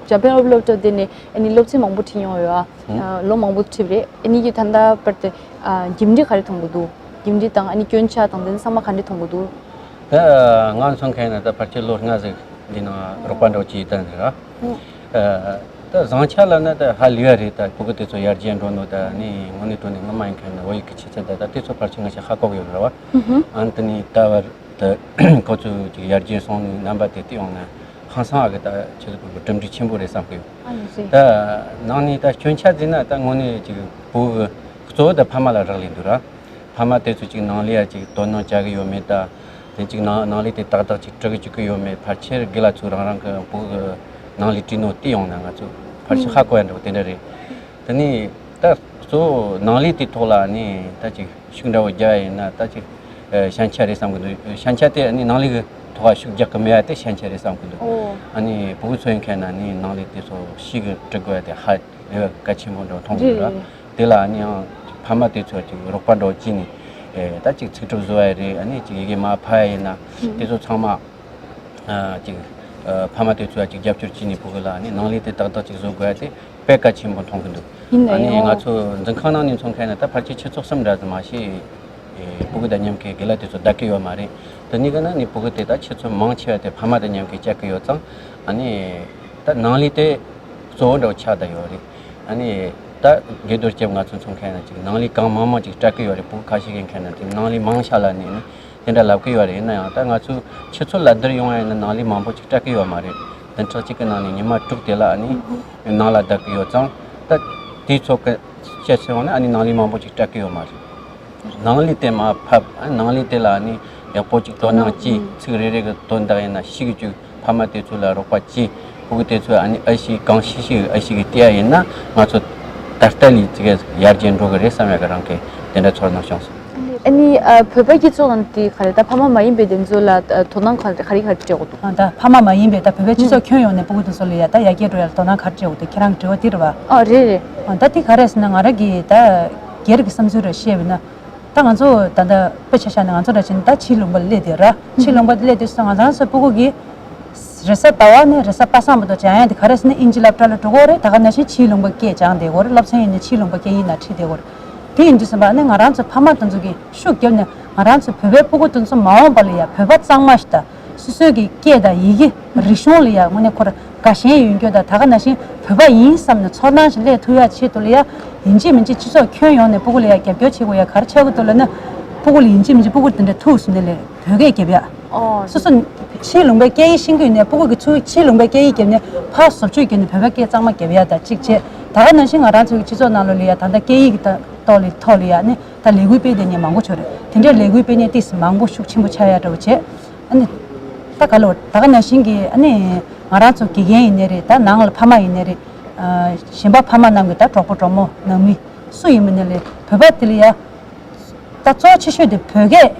འཇར་པན་སློབ་སློབ་གྲྭ་དེ་ནས་ཨ་ནི་སློབ་ཚན་མང་པོ་ཁྲིད་མྱོང་ཡོད་ཨ། ལོ་མང་པོ་ཁྲིད་རེད། ཨ་ནི་ཡི་ད་ལྟ་བར་དུ་ཨ་གྲུབ་འབྲས་ག་རེ་མཐོང་གི་འདུག་གྲུབ་འབྲས་དང་ཨ་ནི་སྐྱོན་ཆ་དང་དེ་ཚང་མ་ག་འདྲས་མཐོང་གི་འདུག་ད་ང་མཚོན་མཁན་ན་ད་ཕལ་ཆེར་ལོ་ལྔ་ཟིག་འདི་ནང་རོགས་པ་འདྲ་བོ་བྱས་བསྡད་ནི་ར། ད་བཟང་ཆ་ལབ་ན་ད་ཧ་ལས་ཡ་རེད། ད་སྤུ་གུ་དེ་ཚོ་ཡར་རྒྱས་འགྲོ་ནོ་ད་ནི་དངོས་གནས་དྲང་གནས་ངོ་མ་ཡིན་མཁན་ན་བོད་ཡིག་གི་ཆུ་ཚད་ད་ད་དེ་ཚོ་ཕལ་ཆེར་ང་ཆ་ཧ་གོ་གི་ཡོད་ར་བ། ཨ་ནི་ད་ནི་ད་བར་ད་ཁོ་ཚོ་ཅིག་ཡར་རྒྱས་སོང་ནི་རྣམ་པ་དེ་བལྟས་ཡོང་ན་ཧང་སང་ཨ་གི་ད་ཆུ་ཚོད་སྤུ་གུ་གྲུབ་འབྲས་ཆེན་པོ་རེད་བསམ་གི་ཡོད། ཨ་ནི་ཟེར། ད་ནང་ནས་ད་སྐྱོན་ཆ་ཟེར་ན་ད་དངོས་གནས་ཅིག་སྤུ་གུ་གཙོ་བོ་ད་ཕ་མ་ལ་རག་ལས་འདུག་ར། ཕ་མ་དེ་ཚོ་ཅིག་ནང་ལས་ཡ་ཅིག་དོ་སྣང་བྱ་གི་ཡོད་མེད་ད། དེ་ཅིག་ནང་ནང་ལས་དེ་ཏག་ཏག་ཅིག་སྤྲོད་གི་བཅུག་གི་ཡོད་མེད། ཕལ་ཆེར་དགེ་ལགས་ཚོ་རང་རང་གི་བུ་གི་ནང་ལས་བྲིས་ནོ་དེ་ཡོང་ན་ང་ཚོ་ཕལ་ཆེར་ཧ་གོ་ཡ་འདྲ་བོ་དེ་འདྲ་རེད། དེ་ནས་ད་གཙོ་བོ་ནང་ལས་དེ་ཐོག་ལ་ནི་ད་ཅིག་ཤུགས་འདྲ་བོ་རྒྱག་ཡ་ཡིན་ན་ད་ཅིག་ཨ་ཞན་ཆ་རེད་བསམ་གི་འདུག་ཞན་ཆ་དེ་ནི་ནང་ལས་གི་ཐོག་ལ་ཤུགས་རྒྱག་གི་མེད་ཡ་དེ་ཞན་ཆ་རེད་བསམ་གི་འདུག་ཨོ། ཨ་ནི་བུ་གུ་ཚོ་ཡིན་མཁན་ན་ནི་ནང་ལས་དེ་ཚོ་ཤེས་གི་འབྲི་དགོས་ཡ་དེ་ཧ་ལས་པ་གལ་ཆེན་པོ་འདྲ་བོ་མཐོང་གི་རེད་འདུག་ར། རེད། དེ་ལ་ནི་ཡང་ཕ་མ་དེ་ཚོ་ཅིག་རོགས་པ་འདྲ་བོ་བྱས་ནས་ཨེ་ད་ཅིག་ཚིག་གྲུབ་བཟོ་ཡ་རེད། ཨ་ནི་ཅིག་ཡི་གེ་མར་ཕབ་ཡ་ཡིན་ན་དེ་ཚོ་ཚང་མ་ཨ་ཅིག་ཨ་ཕ་མ་དེ་ཚོ་ལ་ཅིག་རྒྱབ་སྐྱོར་བྱས་ནས་བུ་གུ་ལ་ནི་ནང་ལས་དེ་ཏག་ཏག་ཅིག་བཟོ་དགོས་ཡ་དེ་དཔེ་གལ་ཆེན་པོ་མཐོང་གི་འདུག་ཡིན་ན་ཨ་ནི་ཡང་ང་ཚོ་འཛིན་ཁང་ནང་ནས་མཚོན་མཁན་ན་ད་ཕལ་ཆེར་ཆུ་ཚོད་གསུམ་འདྲ་ཙམ་མ་ཤེས་ཨེ་སྤུ་གུ་དང་མཉམ་གི་དགེ་ལགས་དེ་ཚོ་བསྡད་ཀྱི་ཡོད་མ་རེད། དེ་ནི་ག་ན་ནི་སྤུ་གུ་དེ་དག་ཆུ་ཚོད་མང་ཆེ་བ་དེ་ཕ་མ་དང་མཉམ་གི་བསྐྱལ་གྱི་ཡོད་ཙང་ཨ་ནི་ད་ནང་ལས་དེ་གཙོ་བོ་འདྲ་བོ་ཆགས་བསྡད་ཡོད་རེད། ཨ་ནི་ད་དགེ་རྡོར་སྐྱབས་ང་ཚོ་མཚོན་མཁན་ན་ཅིག་ནང་ལས་གང་མང་མང་ཅིག་སྤྲད་ཀྱི་ཡོད་རེད། སྤུ་གུ་ཁ་ཤས་ཀྱི་མཁན་ན་ཅིག་ནང་ལས་མང་ཤ་ལ་ནི་ནི་དེ་འདྲ་ལབ་ཀྱི་ཡོད་རེད། ཡིན་ན་ཡང་ད་ང་ཚོ་ཆུ་ཚོད་ལ་བསྡུར་ཡོང་བ་ཡིན་ན་ནང་ལས་མང་པོ་ཅིག་སྤྲད་ཀྱི་ཡོད་མ་རེད། བདུན་ཕྲག་གཅིག་གི་ནང་ནས་ཉི་མ་དྲུག་དེ་ལ་ཨ་ནི་ནང་ལ་བསྡད་ཀྱི་ཡོད་ཙང་ད་དེའི་ཚོད་ཀྱི་བཤད་ཚེ་ཡོང་ན་ཨ་ནི་ནང་ལས་མང་པོ་ཅིག་སྤྲད་ཀྱི་ཡོད་མ་རེད། ནང་ལས་དེ་མར་ཕབ། ཨ་ནང་ལས་དེ་ལ་ནི་ཡག་པོ་ཅིག་དོ་སྣང་བྱས། ཚིག་རེ་རེ་གི་དོན་དག་ཡིན་ན་ཤེས་ཀྱི་བཅུག་ཕ་མ་དེ་ཚོ་ལ་རོགས་པ་བྱས། ཕྲུ་གུ་དེ་ཚོ་ཨ་ནི་ཨ་ཞིག་གང་ཤེས་ཤེས་ཨ་ཞིག་གིས་བལྟས་ཡ་ཡིན་ན་ང་ཚོ་ད་ལྟ་ལས་ཙི་གེ་ཡར་རྒྱས་འགྲོ་གི་རེད་བསམ་ཡ་གི་རང་གི་དེ་འདྲ་ཚོར་སྣང་བྱུང་སོང་། ཨ་ནི་ཨ་བོད་པའི་སྤྱི་ཚོགས་ནང་དེ་ག་རེ་ད་ཕ་མ་མ་ཡིན་པའི་དེ་ཚོ་ལ་ཨ་དོ་སྣང་ག་རེ་ག་རེ་ག་རེ་སྤྲད་དགོས་འདུག་ཨ་ད་ཕ་མ་མ་ཡིན་པའི་ད་བོད་པའི་སྤྱི་ཚོགས་ཁྱོན་ཡོངས་ནས་ཕྲུ་གུ་དེ་ཚོ་ལ་ཡ་ད་ཡར་རྒྱས་འགྲོ་ཡ་ལ་དོ་སྣང་ག་རེ་སྤྲད་དགོས་འདུག་ཁྱེད་རང་གི་དྲི་བ་དེ་རེད་བ། ཨ་རེད་རེད། ཨ་ད་དེ་ག་རེ་ཟེར་ན་ང་རང་གི་ད་སྒེར་གྱི་བསམ་ཚུལ་རེ་བཤད་པ་ཡིན་ན། ད་ང་ཚོ་ད་ལྟ་དཔེ་ཆ་བཞག་ན་ང་ཚོ་འདྲ་བྱས་ན་ད་ཕྱིའི་ལུང་པ་ལ་སླེབས་དུས་ར། ཕྱིའི་ལུང་པ་ལ་སླེབས་དུས་སུ་ང་རང་ཚོ་ཕྲུ་གུ་གི་རེས་གཟའ་ཟླ་བ་ནས་རེས་གཟའ་པ་སངས་བར་དུ་སྦྱང་ཡ་དེ་ག་རེ་ཟེར་ན་དབྱིན་ཇི་སློབ་གྲྭ་ལ་འགྲོ་གི་ཡོད་རེད། ད་ག་ནང་བཞིན་ཕྱིའི་ལུང་པ་སྐད་སྦྱང་བསྡད་ཀྱི་ཡོད་རེད། སློབ་ཚན་ཡིན་ན་ཕྱིའི་ལུང་པ་སྐད་ཡིག་ནང་ཁྲིད་བསྡད་ཀྱི་ཡོད་རེད། དེ་ཡིན་དུས་ཙམ་པ་ནི་ང་རང་ཚོ་ཕ་མ་དེ་ཚོ་གིས་ཤུགས་བརྒྱབ་ནས་ང་རང་ཚོ་བོད་པའི་ཕྲུ་གུ་དེ་ཚོ་མ་འོངས་པ་ལ་ཡ་བོད་པ་གཙང་མ་ཞིག་དང་། སོ་སོའི་གི་སྐད་དང་ཡི་གེ་རིག་གཞུང་ལ་ཡང་དངོས་གནས་ཁོ་ར་དགའ་ཞེན་ཡོད་རྒྱུ་དང་། ད་ག་ནང་བཞིན་བོད་པ་ཡིན་བསམ་ནས་ཚོར་སྣང་ཞིག་སླེབས་ཐུབ་ཡ་ཆེད་དུ་ལ་ཡ། ཡིན་གཅིག་མིན་གཅིག་སྤྱི་ཚོགས་ཁྱོན་ཡོངས་ནས་ཕྲུ་གུ་ལ་ཡ་རྒྱབ་སྐྱོར་བྱེད་དགོས་ཡ་ག་རེ་ཆགས་ཀྱི་འདུག་ལབ་ན། ཕྲུ་གུ་ལ་ཡིན་གཅིག་མིན་གཅིག་ཕྲུ་གུ་དེ་འདྲ་ཐུག་སོང་ནས་ལས་བོད་སྐད་རྒྱབ་ཡ། ཨོ། སོ་སོ་ཕྱིའི་ལུང་པའི་སྐད་ཡིག་ཤེས་ཀྱི་ཡོད་ནས་ཕྲུ་གུ་གི་ཚུར་ཕྱིའི་ལུང་པའི་སྐད་ཡིག་རྒྱབ་ནས་ཕར་བཟོ་བཅོས་རྒྱབ་ནས་བོད་པའི་སྐད་གཙང་མ་རྒྱབ་ཡ་དང་གཅིག་བྱས། ད་ག་ནང་བཞིན་ང་རང་ཚོའི་སྤྱི་ཚོགས་ནང་ལོགས་ལ་ཡ་ད་ལྟ་སྐད་ཡིག་གི་ཐོག་ལ་ཐོག་ལ་ཡ་ནི་ད་ལས་འགུལ་སྤེལ་བསྡད་མཁན་མང་པོ་ཡོད་རེད། དེ་འདྲའི་ལས་འགུལ་སྤེལ་མཁན་ཏོག་ཙམ་མང་པོ་ཤུགས་ཆེན་པོ་ཆགས་ཡ་འདྲ་བོ་བྱས། ཨ་ནི། ད་ག་ལོ་ད་ག་ནང་བཞིན་གྱི་ཨ་ནི་ང་རང་ཚོ་དགེ་རྒན་ཡིན་ནའི་རེད། ད་ནང་ལ་ཕ་མ་ཡིན་ནའི་རེད། ཨ་གཞན་པ་ཕ་མ་རྣམས་ཀྱི་ད་གྲོགས་པོ་གྲོགས་མོ་ནང་མི་སུ་ཡིན་མིན་ནའི་ལས་བོད་པ་དེ་ལ་ཡ། ད་གཙོ་ཆེ་ཤོས་དེ་བོད་སྐད་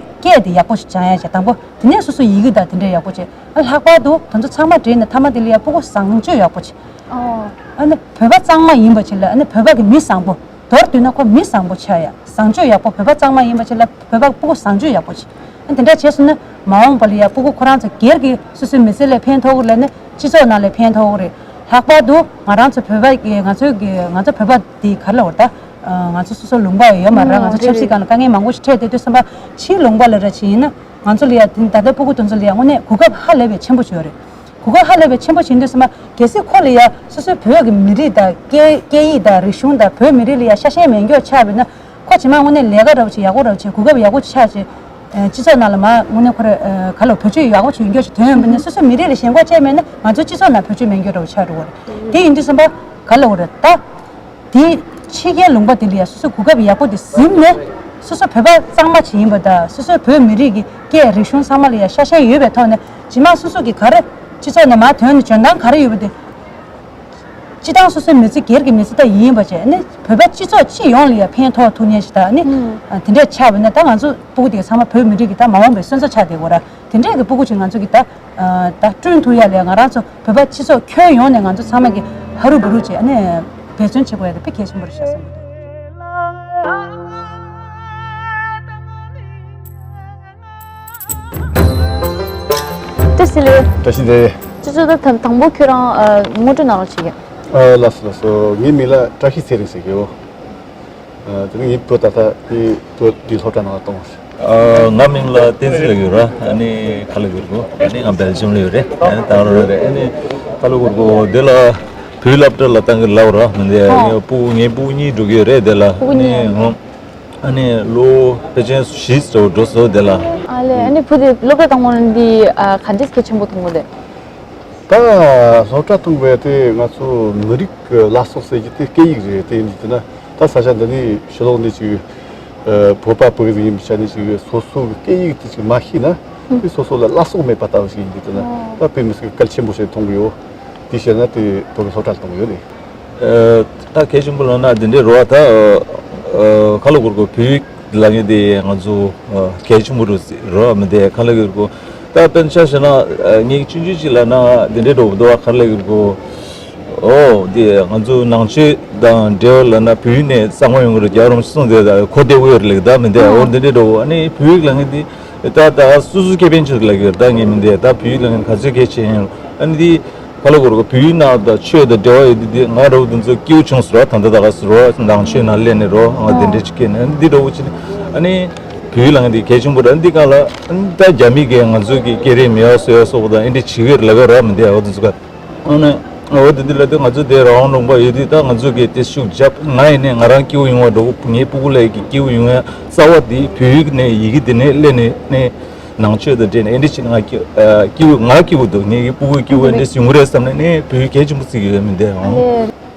སྐད་དེ་ཡག་པོ་ཞིག་སྦྱང་ཡ་བྱས། དང་པོ་དེ་ནས་སོ་སོ་ཡི་གེ་དང་དེ་འདྲ་ཡག་པོ་བྱས། ཨ་ལྷག་པར་དུ་དེ་ཚོ་ཚང་མ་བསྒྲིལ་ནས་མཐའ་མ་དེ་ལ་ཡ་ཕྲུ་གུ་བཟང་སྤྱོད་ཡག་པོ་བྱས། ཨོ། ཨ་ནི་བོད་པ་གཙང་མ་ཡིན་པ་ཅིག་ལ་ཨ་ནི་བོད་པ་གི་མི་བཟང་པོ། མདོར་བསྡུས་ན་ཁོ་མི་བཟང་པོ་ཆགས་ཡ། བཟང་སྤྱོད་ཡག་པོ་བོད་པ་གཙང་མ་ཡིན་པ་ཅིག་ལ་བོད་པ་ཕྲུ་གུ་བཟང་སྤྱོད་ཡག་པོ་ཅིག་ཨ་དེ་འདྲ་བྱས་སོང་ན་མ་འོངས་པ་ལ་ཡ་ཕྲུ་གུ་ཁོ་རང་ཚོ་སྒེར་གྱི་སོ་སོའི་མི་ཚེ་ལ་ཕན་ཐོགས་ཀྱི་རེད། ནི་སྤྱི་ཚོགས་ནང་ལ་ཕན་ཐོགས་ཀྱི་རེད། ལྷག་པར་དུ་ང་རང་ཚོ་བོད་པ་གི་ང་ཚོའི་གི་ང་ཚོ་བོད་པ་འདི་ག་རེ་ལབ་དགོས་རེད་ད། ང་ཚོ་སོ་སོ་ལུང་པ་ཡོད་མ་རེད། ང་ཚོ་ཆབ་སྲིད་སྒང་ལ་དཀའ་ངལ་མང་པོ་ཞིག་འཕྲད་བསྡད་དུས་ཙམ་པ་ཕྱིའི་ལུང་པ་ལ་ར་ཅིག་ཡིན་ན་ང་ཚོ་ལ་ཡ་དེ་ད་ལྟའི་ཕྲུ་གུ་དེ་ཚོ་ལ་ཡ་དངོས་གནས་གོ་སྐབས་ཧ་ལས་པའི་ཆེན་པོ་ཞིག་ཡོད་རེད། གོ་སྐབས་ཧ་ལས་པའི་ཆེན་པོ་བྱིན་དུས་ཙམ་པ་གལ་སྲིད་ཁོ་ལ་ཡ་སོ་སོའི་བོད་ཀྱི་མི་རིགས་དང་སྐད་སྐད་ཡིག་དང་རིག་གཞུང་དང་བོད་མི་རིགས་ལ་ཡ་ཤ་ཞེན་མེད་མཁན་ཆགས་པ་ཡིན་ན་ཁོ་ཇི་མ་དངོས་གནས་ལས་ཀ་འདྲ་བོ་ཅིག་ཡག་པོ་འདྲ་བོ་ཅིག་གོ་སྐབས་ཡག་པོ་ཅིག་ཆགས་ཅིག་སྤྱི་ཚོགས་ནང་ལ་མ་དངོས་གནས་ཁོ་ར་ག་ལ་བེད་སྤྱོད་ཡག་པོ་ཅིག་ཡོང་རྒྱུ་ཞིག་ཐོན་ཡོང་པ་ཡིན་ན་སོ་སོའི་མི་རིགས་ལ་ཞེན་ཁོག་བཅས་མེད་ན་ང་ཚོ་སྤྱི་ཚོགས་ནང་བེད་སྤྱོད་མེད་མཁན་འདྲ་བོ་ཆགས་འགྲོ་གི་རེད། དེ་ཡིན་དུས་ཙམ་པ་ག་ལ་འོ་རེད་ད། དེ་ཕྱི་རྒྱལ་ལུང་པ་དེ་ལ་ཡ་སོ་སོའི་གོ་སྐབས་ཡག་པོ་དེ་ཟིན་ནས་སོ་སོ་བོད་པ་གཙང་མ་ཅིག་ཡིན་པ་དང་སོ་སོའི་བོད་མི་རིགས་ཀྱི་སྐད་རིག་གཞུང་ཚང་མ་ལ་ཡ་ཤ་ཞེན་ཡོད་པའི་ཐོག་ནས་ཇི་མ་སོ་སོ་གི་ག་རེ་སྤྱི་ཚོགས་ནང་མར་ཐོན་ནས་འཇོན་ཐང་ག་རེ་ཡོད་པ་དེ། སྤྱི་བཏང་སོ་སོའི་མི་ཚེ་སྒེར་གྱི་མི་ཚེ་ད་ཡིན་པ་བྱས་ནས་བོད་པ་སྤྱི་ཚོགས་སྤྱི་ཡོངས་ལ་ཡ་ཕན་ཐོགས་ཐུབ་མཁན་ཞིག་དང་ནི་ཨ་དེ་འདྲས་ཆགས་པ་ཡིན་ན་ད་ང་ཚོ་སྤུ་གུ་དེ་ཚང་མ་བོད་མི་རིགས་ཀྱི་ད་མ་འོངས་པའི་སོན་རྩ་ཆགས་བསྡད་ཡོད་རེད། དེ་འདྲས་ཀྱི་སྤུ་གུ་ཅིག་ང་ཚོ་གི་ད་ཨ་ད་བསྐྲུན་ཐུབ་ཡ་ལ་ང་རང་ཚོ་བོད་པ་སྤྱི་ཚོགས་ཁྱོན་ཡོངས་ནས་ང་ཚོ་ཚང་མ་གི་ཧ་རུ་བུ་རུ་བྱས་ཨ་ནི་འབད་བརྩོན་བྱེད་དགོས་ཡ་དེ་དཔེ་གལ་ཆེན་པོ་རེད་ཤག་བསམ་གྱི་འདུག་བཀྲ་ཤིས་བདེ་ལེགས། བཀྲ་ཤིས་བདེ་ལེགས། ཅོ་ཅོ་ད་དང་དང་པོ་ཁྱོད་རང་ཨ་ངོ་སྤྲོད་གནང་རོགས་བྱེད་ཀྱི། ཨ་ལགས་སོ་ལགས་སོ། ངའི་མིང་ལ་བཀྲ་ཤིས་ཚེ་རིང་ཟེར་གྱི་ཡོད། ཨ་དེ་ནས་ངའི་བུ་ད་ལྟ་ངའི་བུ་འདི་སློབ་གྲྭ་ནང་ལ་གཏོང་བ་རེད། ཨ་ང་མིང་ལ་བསྟན་འཛིན་ལབ་ཡོད་ར། ཨ་ནི་ཁ་ལ་གུར་གོ། ཨ་ནི་ང་སྦེལ་ཇམ་ལ་ཡོད་རེད། ཨ་ནི་ད་རོ་རེད། ཨ་ནི་ཁ་ལ་གུར་གོ་འདི་ལ་བོད་སློབ་གྲྭ་ལ་བཏང་གི་ལབ་ར། མི་འདི་ཨ་ངའི་སྤུ་གུ་ངའི་སྤུ་གུ་གཉིས་འགྲོ་གི་ཡོད་རེད་འདི་ལ། སྤུ་གུ་གཉིས། ཨ་ནི་ཨ་ནི་ལོ་ཕལ་ཆེར་བཞི་ཙམ་འགྲོ་སོང་འདི་ལ། ཨ་ལས། ཨ་ནི་བུ་དེ་སློབ་གྲྭ་དང་པོ་འདི་ཨ་ག་འདྲས་གལ་ཆེན་པོ་མཐོང་གི་རེད། ད་སློབ་གྲྭ་བཏང་བའི་དེ་ང་ཚོ་མི་རིགས་ཀྱི་བླ་སྲོག་ཟེར་གྱི་དེ་སྐད་ཡིག་རེད། དེ་ཡིན་དུས་ན་ད་ས་ཆ་འདི་ནས་ཕྱི་ལོགས་ནས་ཅིག་ ཨ། བོད་པ་བོད་ཡིག་ཡིན་པའི་ཆ་ནས་ཅིག་སོ་སོ་གི་སྐད་ཡིག་དེ་ཅིག་མ་ཤེས་ན་དེ་སོ་སོ་ལ་བླ་སྲོག་མེད་པ་ལྟ་བུ་ཞིག་ཡིན་དུས་དེ་ན་ད་དཔེ་མི་སྲིད་གལ་ཆེན་པོ་ཞིག་མཐོང་གི་ཡོད། དེ་བྱས་ན་དེ་བོད་ཀྱི་སློབ་གྲྭར་གཏོང་གི་ཡོད་ནི། ཨ། ད་གལ་ཆེན་པོ་ལབ་ན་འདི་འདྲའི་རོ་ད། ཨ། ག་ལ་གོར་གོ་བོད་ཡིག་ལབ་མཁན་དེ་ང་ཚོ་གལ་ཆེན་པོ་རུ་རོ་མི་འདི་ག་ལ་གོར་གོ། ད་དཔེར་ཆ་བཞག་ན་ངས་ཆུང་ཆུང་ཅིག་ལབ་ན་འདི་འདྲའི་འགྲོ་འདུག་བ། ག་ལ་གོར་གོ། ཨོ་དེ་ང་ཚོ་ནང་ཆོས་དང་འབྲེལ་བ་ལབ་ན་བོད་ཡིག་ནས་གསང་བ་ཡོང་གི་རེད། རྒྱལ་བ་རིན་པོ་ཆེ་གསུངས་དེ་གོ་བདེ་བོ་ཡོད་རེད་ལབ་ད་མི་འདི་ཨོ་འདི་འདྲའི་འགྲོ་ཨ་ནི་བོད་ཡིག་ལབ་མཁན་དེ། ད་ད་སུ་སུ་ཁེ་ཕན་ཆེད་དུ་ལབ་ཀྱི་ཡོད་རེད། ད་ངས་མི་འདི་ད་བོད་ཡིག་ལབ་མཁན་ག་ཚོད་གལ་ཆེ་ཡིན་ཨ་ནི་འདི། ག་ལ་གོར་གོ་བོད་ཡིག་ནང་དང་ཆོས་དང་འབྲེལ་བ་ཡོད་དུས་འདི་ང་རོ་འདི་ཚོ་སྐྱིད་པོ་བྱུང་སོང་ར། ད་ལྟ་ད་ག་སུ་རོ་ནང་ཆོས་ནང་སླེབས་ནས་རོ་ང་འདི་འདྲས་ཅིག་སྐྱེས་ནས་འདི་འདྲ་བོ་ཅིག་ནས་ཨ་ནི་བོད་ཡིག་ལབ་མཁན་འདི་གལ་ཆེན་པོ་རེད། འདི་ག་ལ་ཨ་ནི་ད་རྒྱ་མི་གིས་ང་ཚོ་གི་སྐད་རིགས་མེད་པ་བཟོ་ཡ་སོགས་པ་དང་ཨེ་འདྲས་བྱེད་ཀྱི་ཡོད་རེད་ལབ་ཀྱི་ར་མི་འདི་ཨ་འོ་འདི་ཚོ་ག་ཨ་ནི་འོ་འདི་འདི་ལ་དུས་ང་ཚོ་དེ་རང་དབང་ལུང་པ་ཡོད་དུས་ད་ང་ཚོ་གིས་དེ་ཤུགས་རྒྱབ་ང་ཡིན་ནས་ང་རང་སྐྱིད་པོ་ཡོང་བ་འགྲོ་གི་ངའི་སྤུ་གུ་ལ་ཡི་གི་སྐྱིད་པོ་ཡོང་ཡ་རྩ་བ་དེ་བོད་ཡིག་ནས་ཡི་གེ་དེ་ནས་སླེབས་ནས་ནས། ནང་ཆོས་དང་འབྲེལ་ནས་ཨེ་འདྲ་བྱས་ན་ང་སྐྱིད་ཨ་སྐྱིད་པོ་ང་སྐྱིད་པོ་འདུག་ངའི་སྤུ་གུ་སྐྱིད་པོ་ཨེ་འདྲ་བྱུང་གི་རེད་བསམ་ནས་ནས་བོད་ཡིག་གལ་ཆེན་པོ་བརྩི་གི་ཡོད་མི་འདུག་ཨང་།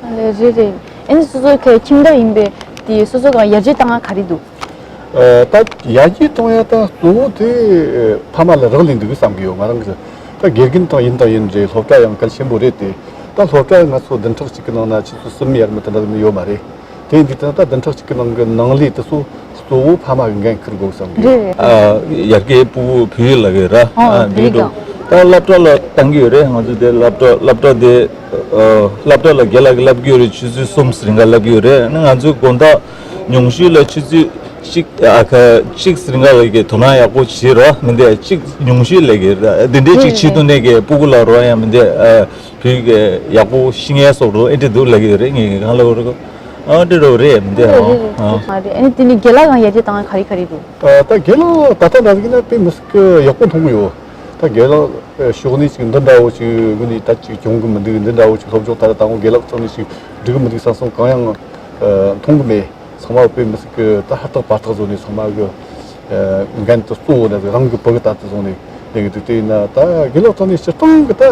ཨ་ལས་རེད་རེད། ཨེ་འདྲ་སོ་སོ་གི་ཁྱིམ་བདག་ཡིན་པས་དེ་སོ་སོ་གང་ཡར་རྒྱས་བཏང་ང་ག་རེ་འདུག་ཨ་ད་ཡར་རྒྱས་གཏོང་ཡ་ད་གཙོ་བོ་དེ་ཕ་མ་ལ་རག་ལས་འདུག་བསམ་གི་ཡོད། ང་རང་གི་ད་དགེ་རྒན་དང་ཡིན་དང་ཡིན་རེད། སློབ་གྲྭ་ཡང་གལ་ཆེན་པོ་རེད་དེ། ད་སློབ་གྲྭ་ང་ཚོ་བདུན་ཕྲག་གཅིག་གི་ནང་ན་ཆུ་ཚོད་གསུམ་ཡར་མར་དེ་འདྲ་ཡོད་མ་རེད། དེ་ཡིན་དུས་ད་ལྟ་བདུན་ཕྲག་གཅིག་གི་ནང་གི་ནང་ལས་དེ་ཚོ་གཙོ་བོ་ཕ་མ་གི་འགན་འཁུར་དགོས་བསམ་གི། རེད་རེད། ཨ་ཡར་རྒྱས་སྤུ་གུ་བོད་ཡིག་ལབ་ཀྱི་ར། ཨ་ཨ་བོད་ཡིག་འདུག་དང་། ད་སློབ་གྲྭ་ལ་བཏང་གི་ཡོད་རེད། ང་ཚོ་དེ་སློབ་གྲྭ་སློབ་གྲྭ་དེ་ཨ་སློབ་གྲྭ་ལ་དགེ་ལགས་ཀྱིས་བསླབ་ཀྱི་ཡོད་རེད། ཆུ་ཚོད་གསུམ་རིང་ག་བསླབ་ཀྱི་ཡོད་རེད། ཨ་ནི་ང་ཚོའི་དགོང་དག་ཉུང་ཤོས་ལ་ཆུ་ཚོད་གཅིག་ཨ་ཁ་གཅིག་རིང་ག་ལ་གི་དོ་སྣང་ཡག་པོ་བྱེད་ར་མི་འདུག་གཅིག་ཉུང་ཤོས་ལབ་ཀྱི་རེད། འདི་འདྲའི་གཅིག་བྱེད་དུ་གནས་ཀྱི་སྤུ་གུ་ལ་རོ་ཡང་མི་འདུག་ཨ། བོད་ཡིག་ཡག་པོ་ཤེས་མཁན་སོགས་རོ་ཨེ་འདྲ་འདུག་ལབ་ཀྱི་ཡོད་རེད། ངས་གང་ལབ་རེད། ཨ་འདྲ་རོ་རེད་མི་འདུག་ཨ་རེད་རེད་རེད། ཨ་རེད། ཨ་ནི་དེ་ནི་དགེ་ལགས་གང་ཡར་རྒྱས་བཏང་ག་རེ་ག་རེ་འདུག་ཨ་ད་དགེ་ལགས་ད་ལྟ་འདྲ་ཟིག་ན་དཔེ་མི་སྲིད་ཀྱི་ཡག་པོ་མཐོང་གི་ཡོད། ད་དགེ་ལགས་ཕྱོགས་ནས་ཅིག་འདི་འདྲ་བོ་ཅིག་དངོས་ནས་ད་ཅིག་གྱོང་གི་མི་འདུག་འདི་འདྲ་བོ་ཅིག་སློབ་སྦྱོང་ད་ལྟ་དང་པོ་དགེ་ལགས་ཕྱོགས་ནས་ཅིག་འགྲིག་གི་མི་འདུག་བསམ་སོང་གང་ཡང་མཐོང་གི་མེད། ཚང་མ་དཔེ་མི་སྲིད་ཀྱི་ད་ཧུར་ཐག་བར་ཐག་བཟོ་ནས་ཚང་མ་གི་འགན་དུ་གཙོ་བོ་ནས་རང་གི་བུ་གི་ལྟ་དུ་བཟུང་ནས་ལས་ཀྱི་འདུག་དེ་ཡིན་ན་ད་དགེ་ལགས་ཚོ་ནས་སྤྱིར་བཏང་གི་ད་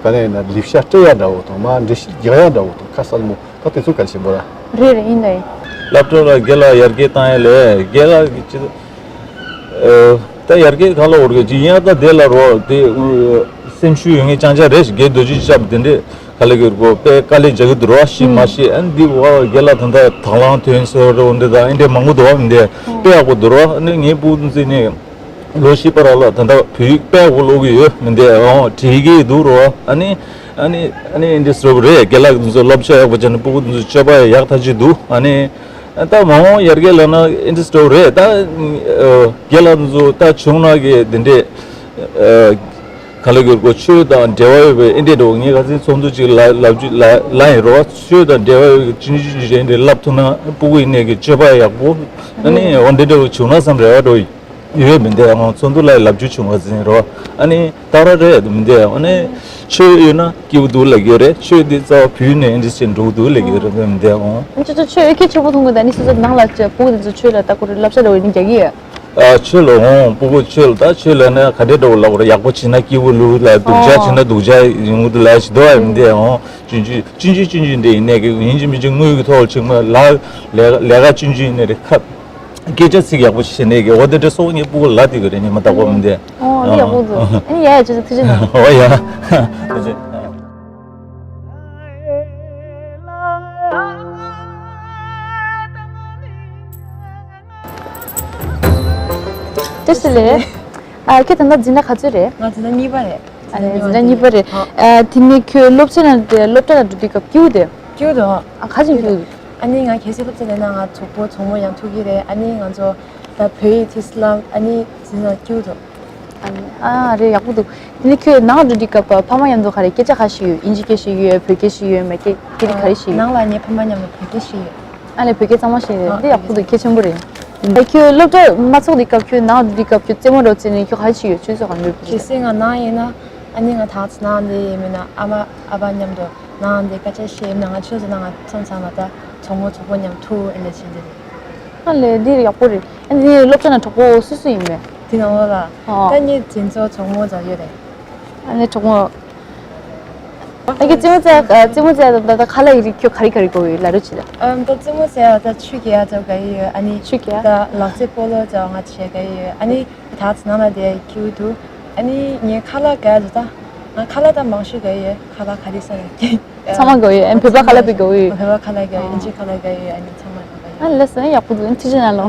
ག་ནས་ཡིན་ན་ལས་བྱ་སྤྲད་ཡ་འདྲ་བོ་དང་མ་འགྲེལ་བཤད་རྒྱག་ཡ་འདྲ་བོ་དང་ཁ་གསལ་མོ་ད་དེ་ཚོ་གལ་ཆེན་པོ་ར། རེད་རེད་ཡིན་ད་ཡིན། སློབ་གྲྭ་ལ་དགེ་ལགས་ཡར་རྒྱས་བཏང་ཡ་ལས་དགེ་ལགས་ཀྱི་ཅི། ད་ཡར་རྒྱས་ག་ལ་འོར་གི་ཅི་ཡིན་ཡང་ད་དེ་ལ་རོ་དེ་སེམས་ཤུགས་ཡོད་ངེས་ཅང་ཅང་རེད། དགེ་རྡོ་རྗེ་ཞབས་དེ་འདྲས་ག་ལ་གི་རྒོ་དཔེ་དཀའ་ལས་རྒྱག་གི་འདུག་རོ། ཤེས་མ་ཤེས་ཨ་འདི་བ་དགེ་ལགས་ད་ལྟ་དང་བླངས་ཐོན་ཟེར་རོ་འདི་དང་ཨེ་འདྲས་མང་པོ་འདུག་བ་མི་འདས་དཔེ་ཡག་པོ་འདུག་རོ། ཨ་ནི་ངའི་སྤུ་གུ་ཚོ་ནི་ལོ་བཞི་པ་ར་ལ་ད་ལྟ་བོད་ཡིག་དཔེ་ཡག་པོ་ཀློག་གི་ཡོད་མི་འདས་འོང་བྲིས་ཀྱི་འདུག་རོ། ཨ་ནི་ཨ་ནི་ཨ་ནི་ཨེ་འདྲས་ཟེར་བ་རེད། དགེ་ལགས་ཚོ་སློབ་གསོ་ཡག་པོ་བྱས་ནས་སྤུ་གུ་ཚོ་སྤྱོད་པ་ཡག་ཐག་ཆོད་འདུག་ཨ་ནི། ད་མ་འོངས་ཡར་རྒྱས་ལ་ན་ཨེ་འདྲ་སྤྲོ་རེད། ད་རྒན་ལགས་ཚོ་ད་བྱུང་ན་གི་དེ་འདྲས་ག་ལ་གི་གོ་ཆོས་དང་འབྲེལ་བ་ཡོད་པའི་ཨེ་འདྲས་འགྲོ་ངས་ག་ཚོད་ཚོགས་འདུ་ཅིག་ལ་ལབ་རྒྱུ་ལ་ལ་ཡིན་རོ། ཆོས་དང་འབྲེལ་བ་ཡོད་པའི་ཅི་ཅི་ཅི་རེད་འདྲས་ལབ་ཐུབ་ན་སྤུ་གུ་ཡིན་ནས་གི་སྤྱོད་པ་ཡག་པོ་ཨ་ནི་འོ་འདི་འདྲ་བོ་བྱུང་ན་བསམ་རེ་བ་འགྲོ་ཡིན། ཡོད་མི་འདུག་ཨང་། ཚོགས་འདུ་ལ་ལབ་རྒྱུ་བྱུང་བ་ཟིན་རོ། ཨ་ནི་ཏག་ར་རེད་མི་འདུག་ཨ་ནི་ཆོས་ཡོད་ན་སྐྱིད་པོ་འདུག་ལབ་ཀྱི་ཡོད་རེད། ཆོས་འདི་རྩ་བ་བུད་ནས་འདི་བྱས་འགྲོ་གི་འདུག་ལབ་ཀྱི་ཡོད་རེད་མི་འདུག་ཨང་། ཨ་ཅོ་ཅོ་ཆོས་ཨེ་གལ་ཆེ་པོ་མཐོང་གི་ད་ནི་སོ་སོ་ནང་ལ་ཅོ་སྤུ་གུ་འདི་ཚོ་ཆོས་ལ་ལྟ་སྐོར་རེད་སློབ་གསོ་ལ་འོ་ནི་རྒྱག་གི་ཡོད། ཨ་ཆོས་ལ་འོང་སྤུ་གུ་ཆོས་ལ་ད་ཆོས་ལ་ནི་ག་འདྲས་འགྲོ་ལབ་རེད། ཡག་པོ་བྱས་ན་སྐྱིད་པོ་ལུས་ལ་སྡུག་ཅག་བྱས་ན་སྡུག་ཅག་ཡོང་གི་འདུག་ལབ་ཞིག་འདུག་ཨ་མི་འདུག་ཨང་། ཆུང་ཆུང་ཆུང་ཆུང་ཆུང་འདྲ་ཡིན་ནས་གི་ཡིན་གཅིག་མིན་གཅིག་དངུལ་གི་ཐོག་ལ་ཆིག་མ་ལ་ལས་ལས་ཀ་ཆུང་ཆུང་ཡིན་ནས་རེད་ཁ། སྐད་ཆ་ཚིག་ཡག་པོ་ཞིག་བཤད་ནས་གི་འོ་དེ་འདྲ་སོགས་ངའི་སྤུ་གུ་ལ་དེ་གི་རེད་ཉི་མ་བདག་པོ་མི་འདས། ཨོ་ཨ་ཡག་པོ་འདུག་ཨ་ནི་ཡ་ཡ་ཅི་ཅི་ཐུགས་རྗེ་གནང་། ཨོ་ཡ། ཐུགས་རྗེ་གནང་། བཀྲ་ཤིས་བདེ་ལེགས། ཨ་ཁྱེད་ད་ལྟ་འཛིན་གྲྭ་ག་ཚོད་རེད། ང་འཛིན་གྲྭ་གཉིས་པ་རེད། ཨ་ནི་འཛིན་གྲྭ་གཉིས་པ་རེད། ཨ་དེ་ནས་ཁྱོད་སློབ་ཆེན་ལ་སློབ་གྲྭ་ལ་འགྲོ་དུས་སྐབས་སྐྱིད་པོ་དེ། སྐྱིད་པོ་འདུག་ཨ་ག་ཅིག་སྐྱིད་པོ་འདུག་ཨ་ནི་ང་གལ་སྲིད་སློབ་ཆེན་ལ་ན་ང་གྲོགས་པོ་གྲོགས་མོ་ཡང་ཐུག་གི་རེད། ཨ་ནི་ང་ཚོ་ད་བོད་ཡིག་ཏོག་ཙམ་བསླབ། ཨ་ནི་འཛིན་གྲྭ་སྐྱིད་པོ་འདུག་ཨ་ནི་ཨ་རེད་ཡག་པོ་འདུག་དེ་ནས་ཁྱོད་ནང་འགྲོ་དུས་སྐབས་ཕ་མ་མཉམ་དུ་ག་རེ་སྐད་ཆ་ག་ཞིག་ཡོད། དབྱིན་ཇི་སྐད་ཞིག་ཡོད། བོད་སྐད་ཞིག་ཡོད། མ་སྐད་སྐད་རིགས་ག་རེ་ཞིག་ཡོད། ནང་ལ་ངའི་ཕ་མ་མཉམ་དུ་བོད་སྐད་ཞིག་ཡོད། ཨ་ལས་བོད་སྐད་གཙང་མ་ཞིག་རེད། འདི་ཡག་པོ་འདུག་གལ་ཆེན་པོ་རེད། ད་ཁྱོད་སློབ་གྲྭ་མ་ཚོགས་དུས་སྐབས་ཁྱོད་ནང་དུ་དུས་སྐབས་ཁྱོད་རྩེད་མོ་འགྲོ་རྩེ་ནས་ཁྱོད་ག་རེ་བྱེད་ཡོད། ཆུ་ཚོད་གང་འགྲོ་གལ་སྲིད་ང་ནང་ཡིན་ན་ཨ་ནི་ང་ཐང་ཆད་ནང་འདི་ཡིན་མིན་ན་ཨ་མ་ཨ་ཕ་མཉམ་དུ་ནང་འདི་སྐད་ཆ་བཤད་ཡིན་ན་ང་ཆུ་ཚོད་ནང་ང་མཚམས་མཚམས་ལ་ད་གྲོགས་མོ་གྲོགས་པོ་མཉམ་ཐུག་ཨེ་ལས་བྱེད་འདི་རེད། ཨ་ལས་འདི་ཡག་པོ་རེད། ཨ་ནི་སློབ་གྲྭ་ནང་གྲོགས་པོ་སུ་སུ་ཡིན་པས། འདི་ནང་ལོགས་ལ་ཨོ་ད་ངའི་འཛིན་གྲྭ་གྲོགས་མོ་འཛོམས་ཡོད་རེད། ཨ་ནི་གྲོགས་མོ། ཨ་ཁྱོད་རྩེད་མོ་རྩེ་ཨ་རྩེད་མོ་རྩེ་ཡ་དང་ད་ད་ཁ་ལག་ཡི་རིགས་ཁྱོད་ག་རེ་ག་རེ་དགའ་ཡོད་ལབ་རོགས་བྱེད་ད། ཨམ་ད་རྩེད་མོ་རྩེ་ཡ་ད་ཆུ་རྐྱལ་ཡ་ད་དགའ་ཡི་ཡོད། ཨ་ནི་ཆུ་རྐྱལ་ད་ལག་རྩེད་སྤོ་ལོ་རྩེ་བ་ང་བྱེད་དགའ་ཡི་ཡོད། ཨ་ནི་ད་ཚོ་ནང་ལ་དེ་ཡ་ཁྱེར་འདུག་ཨ་ནི་ངའི་ཁ་ལག་དགའ་ཡ་ད་ད་ང་ཁ་ལག་ད་མང་ཤོས་དགའ་ཡི་ཡོད། ཁ་ལག་ག་རེ་ཟ་ཡ་ཁྱེད་ཚང་མ་དགའ་ཡོད། ཨ་ནི་བོད་པ་ཁ་ལག་པའི་དགའ་ཡོད། བོད་པ་ཁ་ལག་དགའ་ཡོད། ཨིན་ཇི་ཁ་ལག་དགའ་ཡོད། ཨ་ནི་ཚང་མ་དགའ་ཡོད། ཨ་ལེ་སོ་ཡག་པོ་འདུག་ཨ་ནི་ཐུགས་རྗེ་གནང་ལོ།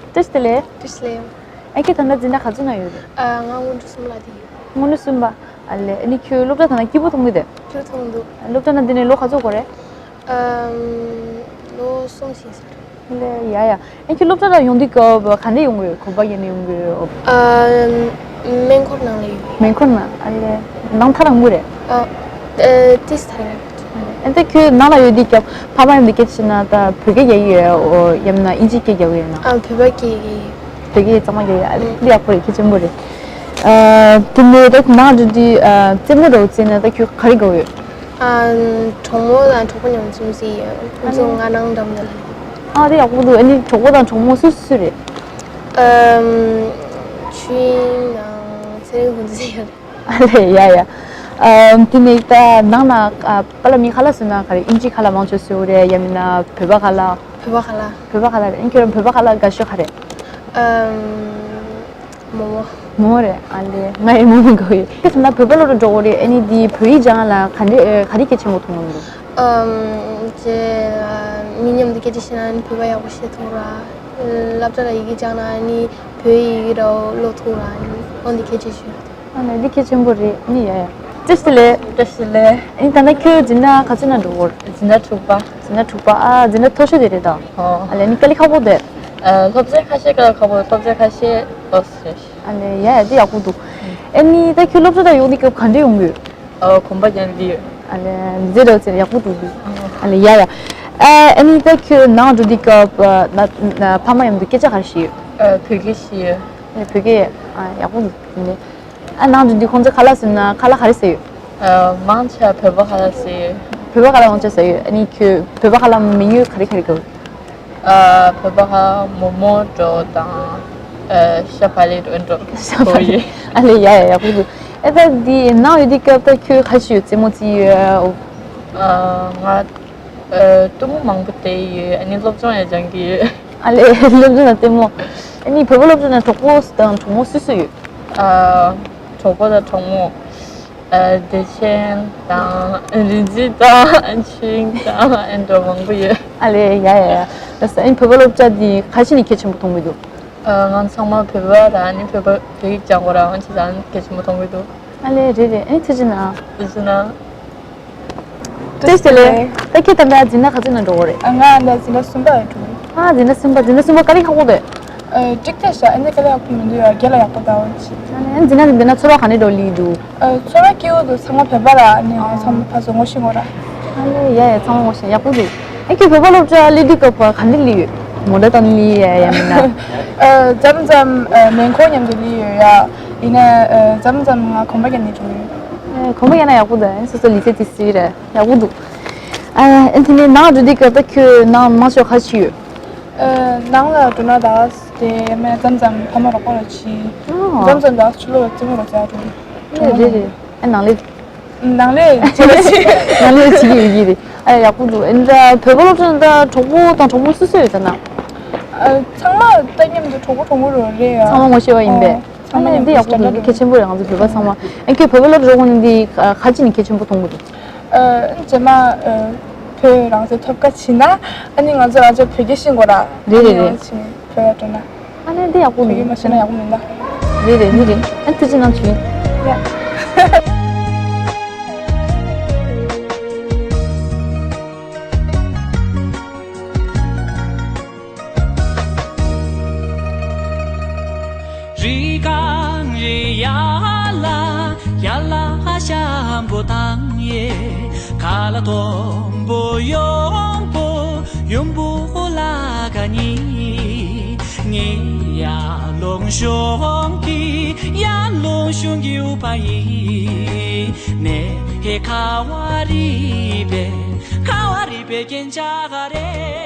བཀྲ་ཤིས་བདེ་ལེགས། བཀྲ་ཤིས་བདེ་ལེགས། ཨ་ཁྱེད་ད་ལྟ་འཛིན་གྲྭ་ག་ཚོད་ནང་ཡོད་རེད། ཨ་ང་སྔོན་འགྲོ་གསུམ་ལ་དེ་ཡོད། སྔོན་འགྲོ་གསུམ་པ། ཨ་ལེ་ཨ་ནི་ཁྱོད་སློབ་གྲྭ་ད་ནང་སྐྱིད་པོ་མཐོང་གི་འདུག་སྐྱིད་པོ་མཐོང་འདུག་སློབ་གྲྭ་ནང་འདི་ནས་ལོ་ག་ཚོད་འགོར་རེད། ཨམ་ལོ་གསུམ་ཕྱིན་ས་རེད། ཨ་ལེ་ཡ་ཡ། ཨ་ཁྱོད་སློབ་གྲྭ་ལ་ཡོང་དུས་སྐབས་ག་འདྲས་ཡོང་གི་ཡོད། གོམ་པ་རྒྱག་ནས་ཡོང་གི་ཡོད། ཨམ་མེ་འཁོར་ནང་ལ་ཡོད། མེ་འཁོར་ནང་། ཨ་ལེ་ནང་ཐག་རིང་པོ་རེད། ཨ་ཨ་ཏིས་ཐག་རིང་། ཨ་ད་ཁྱོད་ནང་ལ་ཡོད་དུས་སྐབས་ཕ་མ་མཉམ་དུ་སྐད་ཆ་བཤད་ན་ད་བོད་སྐད་རྒྱག་གི་ཡོད་ཡ། ཡང་ན་ཨིན་ཇི་སྐད་རྒྱག་གི་ཡོད་ན། ཨ་བོད་པ་སྐད་རྒྱག་གི་ཡོད། བོད་སྐད་གཙང་མ་རྒྱག་གི་ཡོད། ཨ་ལེ་འདི་ཡག་པོ་རེད། གལ་ཆེན་པོ་རེད། ཨ་དེ་ནས་ད་ནང་འགྲོ་དུས་ཨ་རྩེད་མོ་འདྲ་བོ་རྩེས་ན་ད་ཁྱོད་ག་རེ་དགའ་བོ་ཡོད། ཨ་གྲོགས་མོ་དང་གྲོགས་པོ་མཉམ་དུ་རྩེད་མོ་རྩེ་ཡི་ཡོད། ཁོང་ཚོ་ང་ནང་འགྲམ་ནས་ལྷོད་ཡོད། ཨ་དེ་ཡག་པོ་འདུག་ཨ་ནི་གྲོགས་པོ་དང་གྲོགས་མོ་སུ་སུ་རེད། ཨམ་ཆོས་དབྱིངས་དང་ཚེ་རིང་ཁོང་ཚོ་ཡོད་རེད། ཨ་ལེ་ཡ་ཡ། ཨམ་དེ་ནས་ད་ནང་ན་ཨ་པཱ་ལགས་མི་ཁ་ལག་བཟོས་ན་ག་རེ་ཨིན་ཇི་ཁ་ལག་མང་ཆེ་བཟོས་རེད། ཡང་མིན་ན་བོད་པ་ཁ་ལག་བོད་པ་ཁ་ལག་བོད་པ་ཁ་ལག་རེད། ཨ་ཁྱོད་རང་བོད་པ་ཁ་ལག་དགའ་ཤོས་ག་རེ། ཨམ་མོག་མོག་མོག་མོག་རེད། ཨ་ལེ་ང་ཡི་མོག་མོག་དགའ་བོ་ཡོད། ཁྱེད་ཚོ་ན་བོད་པ་སློབ་གྲྭ་འགྲོ་གི་རེད། ཨ་ནི་འདི་བོད་ཡིག་སྦྱང་ཡ་ལ་ག་འདྲ་ག་རེ་གལ་ཆེན་པོ་མཐོང་གི་འདུག་ཨམ་ཅེ་མི་མཉམ་དུ་སྐད་ཆ་བཤད་ན་ནི་བོད་པ་ཡག་པོ་ཤེས་ཐུབ་ར། སློབ་གྲྭ་ལ་ཡི་གེ་སྦྱང་ན་ནི་བོད་ཡིག་ར་ཀློག་ཐུབ་ར། ཨ་ནི་འོ་འདི་གལ་ཆེ་ཤོས། ཨ་ནི་འདི་གལ་ཆེན་པོ་རེད། ཨ་ནི་ཡ་ཡ། བཀྲ་ཤིས་བདེ་ལེགས། བཀྲ་ཤིས་བདེ་ལེགས། ཨ་ནི་ད་ལྟ་ཁྱོད་འཛིན་གྲྭ་ག་ཚོད་ནང་འགྲོ་གི་ཡོད། འཛིན་གྲྭ་དྲུག་པ། འཛིན་གྲྭ་དྲུག་པ། ཨ་འཛིན་གྲྭ་མཐོ་ཤོས་དེ་རེད་ད། ཨོ། ཨ་ལེ་ཨ་ནི་དཀའ་ལས་ཁག་པོ་འདུག་ཨ་སློབ་ཚན་ཁ་ཤས་དཀའ་ལས་ཁག་པོ། སློབ་ཚན་ཁ་ཤས་ཏོག་ཙམ་རེད། ཨ་ལེ་ཡ་ཡ་འདི་ཡག་པོ་འདུག་ཨ་ནི་ད་ཁྱོད་སློབ་གྲྭ་ད་ཡོང་དུས་སྐབས་ག་འདྲས་ཡོང་གི་ཡོད། ཨ་གོམ་པ་རྒྱག་ནས་ཡོད། ཨ་ལེ་མཛེས་རོགས་ཟེར་ཡག་པོ་འདུག་ཨ་ལེ་ཡ་ཡ། ཨ་ཨ་ནི་ད་ཁྱོད་ནང་འགྲོ་དུས་སྐབས་ཨ་ན་ན་ཕ་མ་མཉམ་དུ་སྐད་ཆ་ག་རེ་བཤད་ཡོད། ཨ་བོད་སྐད་བཤད་ཡོད། ཨ་ལེ་བོད་སྐད་ཨ་ཡག་པོ་འདུག་ཨ་ནི་ཨ་ནང་འགྲོ་དུས་ཁོང་ཚོ་ཁ་ལག་བཟོས་ན་ཁ་ལག་ག་རེ་བཟོས་ཡོད། ཨ་མང་ཆེ་བ་བོད་པ་ཁ་ལག་བཟོས་ཡོད། བོད་པ་ཁ་ལག་མང་ཆེ་བཟོས་ཡོད། ཨ་ནི་ཁྱོད་བོད་པ་ཁ་ལག་མི་ཉུང་ག་རེ་ག་རེ་དགོས། ཨ་བོད་པ་ཁ་མོག་མོག་འདྲ་བོ་དང་ཨ་ཤ་བག་ལེབ་འདྲ་བོ་འདྲ་བོ་ཡོད། ཨ་ལེ་ཡ་ཡ་ཡག་པོ་འདུག་ཨེ་ད་འདི་ནང་ཡོད་དུས་སྐབས་ད་ཁྱོད་ག་རེ་བྱེད་ཡོད། རྩེད་མོ་རྩེ་ཡོད། ཨ་ང་ཨ་གཏུམ་མོ་མང་པོ་བལྟས་ཡོད། ཨ་ནི་སློབ་སྦྱོང་ཡང་སྦྱང་གི་ཡོད། ཨ་ལེ་སློབ་སྦྱོང་དང་ལྟད་མོ། ཨ་ནི་བོད་པ་སློབ་སྦྱོང་ན་གྲོགས་པོ་དང་གྲོགས་མོ་སུ་སུ་ཡོད། ཨ་གྲོགས་པོ་དང་གྲོགས་མོ། ཨ་བདེ་ཆེན་དང་རིག་འཛིན་དང་ཆོས་དབྱིངས་དང་ཨ་འདྲ་མང་པོ་ཡོད། ཨ་ལེ་ཡ་ཡ་ཡ། ཨ་ནི་བོད་པ་སློབ་གྲྭ་འདི་ག་རེ་བྱས་ནས་གལ་ཆེན་པོ་མཐོང་གི་འདུག་ཨ་ང་ཚང་མ་བོད་པ་ར། ཨ་ནི་བོད་པ་བོད་ཡིག་སྦྱང་དགོས་ར། ཨ་ནི་བྱས་ཙང་གལ་ཆེན་པོ་མཐོང་གི་འདུག་ཨ་ལེ་རེད་རེད། ཨ་ནི་ཐུགས་རྗེ་གནང་། ཐུགས་རྗེ་གནང་། བཀྲ་ཤིས་བདེ་ལེགས། ད་ཁྱེད་ད་ལྟ་འཛིན་གྲྭ་ག་ཚོད་ནང་འགྲོ་གི་རེད། ཨ་ང་ད་འཛིན་གྲྭ་གསུམ་པ་ལ་འགྲོ་གི་ཡིན། ཨ་འཛིན་གྲྭ་གསུམ་པ། འཛིན་གྲྭ་གསུམ་པ་དཀའ་ལས་ཁག་པོ་རེད། ཨ་འགྲིག་ཐལ་ཤག་ཨ་ནི་དཀའ་ལས་ཁག་པོ་མི་འདུག་ཡ། རྒན་ལགས་ཡག་པོ་ད་འོ་ཅི། ཨ་ནི་འཛིན་གྲྭ་འདི་ན་ཚོར་བ་ག་འདྲ་འདྲ་བོ་སླེབས་འདུག་ཨ་ཚོར་བ་སྐྱིད་པོ་འདུག་ཚང་མ་བོད་པ་ར། ཨ་ནི་ང་ཚང་མ་ཕར་ཚུར་ངོ་ཤེས་ངོ་ར། ཨ་ནི་ཡ་ཡ་ཚང་མ་ངོ་ཤེས་ཡག་པོ་འདུག་ཨ་ཁྱོད་བོད་པ་སློབ་གྲྭ་སླེབས་དུས་སྐབས་ག་འདྲ་སླེབས་ཡོད། མོ་ཊ་བཏང་ནས་སླེབས་ཡ་ཡང་མིན་ན། ཨ་མཚམས་མཚམས་ཨ་མེ་འཁོར་མཉམ་དུ་སླེབས་ཡོད་ཡ། ཡིན་ན་ཨ་མཚམས་མཚམས་ང་གོམ་པ་རྒྱག་ནས་འགྲོ་ཡོད། ཨ་གོམ་པ་རྒྱག་ན་ཡག་པོ་འདུག་ཨ་སོ་སོ་ལུས་རྩལ་རྩེད་རྩེད་རེད། ཡག་པོ་འདུག་ཨ་ཨ་དེ་ནས་ནང་འགྲོ་དུས་སྐབས་ད་ཁྱོད་ནང་མང་ཆེ་བ་ག་རེ་བྱེད་ཡོད། ཨ་ནང་ལ་འགྲོ་ན་ད་དེ་མཚམས་མཚམས་ཕ་མ་རོགས་པ་ལ་བྱེད། ཨ་མཚམས་མཚམས་ད་ཕྱི་ལོགས་ལ་རྩེད་མོ་ར་རྩེ་ཡ་འགྲོ། ཨ་རེད་རེད། ཨ་ནང་ལས། ནང་ལས་བྱེད་ལ་བྱེད། ནང་ལས་བྱེད་ཀྱི་ཡོད་ཀྱི་རེད། ཨ་ཡག་པོ་འདུག་ཨ་ནི་ད་བོད་པ་སློབ་གྲྭ་ནང་ད་གྲོགས་པོ་དང་གྲོགས་མོ་སུ་སུ་ཡོད་ད་ན། ཨ་ཚང་མ་ལྟ་མཉམ་དུ་གྲོགས་པོ་གྲོགས་མོ་རོ་རེད་ཡ། ཚང་མ་ངོ་ཤེས་པ་ཡིན་པས། ཨོ་ཚང་མ་ཨ་ནི་མཉམ་འདི་དུ་ཡག་པོ་འགྲོ་འདུག་འདི་གལ་ཆེན་པོ་རེད། ང་ཚོ་བོད་པ་ཚང་མ་ཨ་ཁྱོད་བོད་པ་སློབ་གྲྭ་འགྲོ་དགོས་ནི་འདི་ཨ་ག་ཅི་ནས་གལ་ཆེན་པོ་མཐོང་གི་འདུག་ཨ་རྗེས་མ་ཨ་བོད་རང་བཙན་ཐོབ་ཁ་ཕྱིན་ན་ཨ་ནི་ང་ཚོ་རང་ཚོ་བོད་སྐད་ཤེས་དགོས་ར། རེད་རེད་རེད། ཨ་ནི་ཕྱིན་བོད་ལ་འགྲོ་ན། ཨ་ནི་འདི་ཡག་པོ་བོད་སྐད་མ་ཤེས་ན་ཡག་པོ་མིན་ད། རེད་རེད་འདི་རེད། ཨ་ཐུགས་རྗེ་གནང་བྱུང་། ཡ། རི་གངས་རི་ཡ་ལ་ཡ་ལ་ཤམ་བུ་དང་ཡེ། ཁ་ལ་དོམ་བུ་ཡོམ་བུ་ཡོམ་བུ་ལ་ག་ནི། ངེ་ཡ་ལོང་ཤོང་གི་ཡ་ལོང་ཤོང་གི་ཨུ་པ་ཡི། ནེ་ཧེ་ཁ་བ་རི་པེ་ཁ་བ་རི་པེ་གན་ཅ་ག་རེ།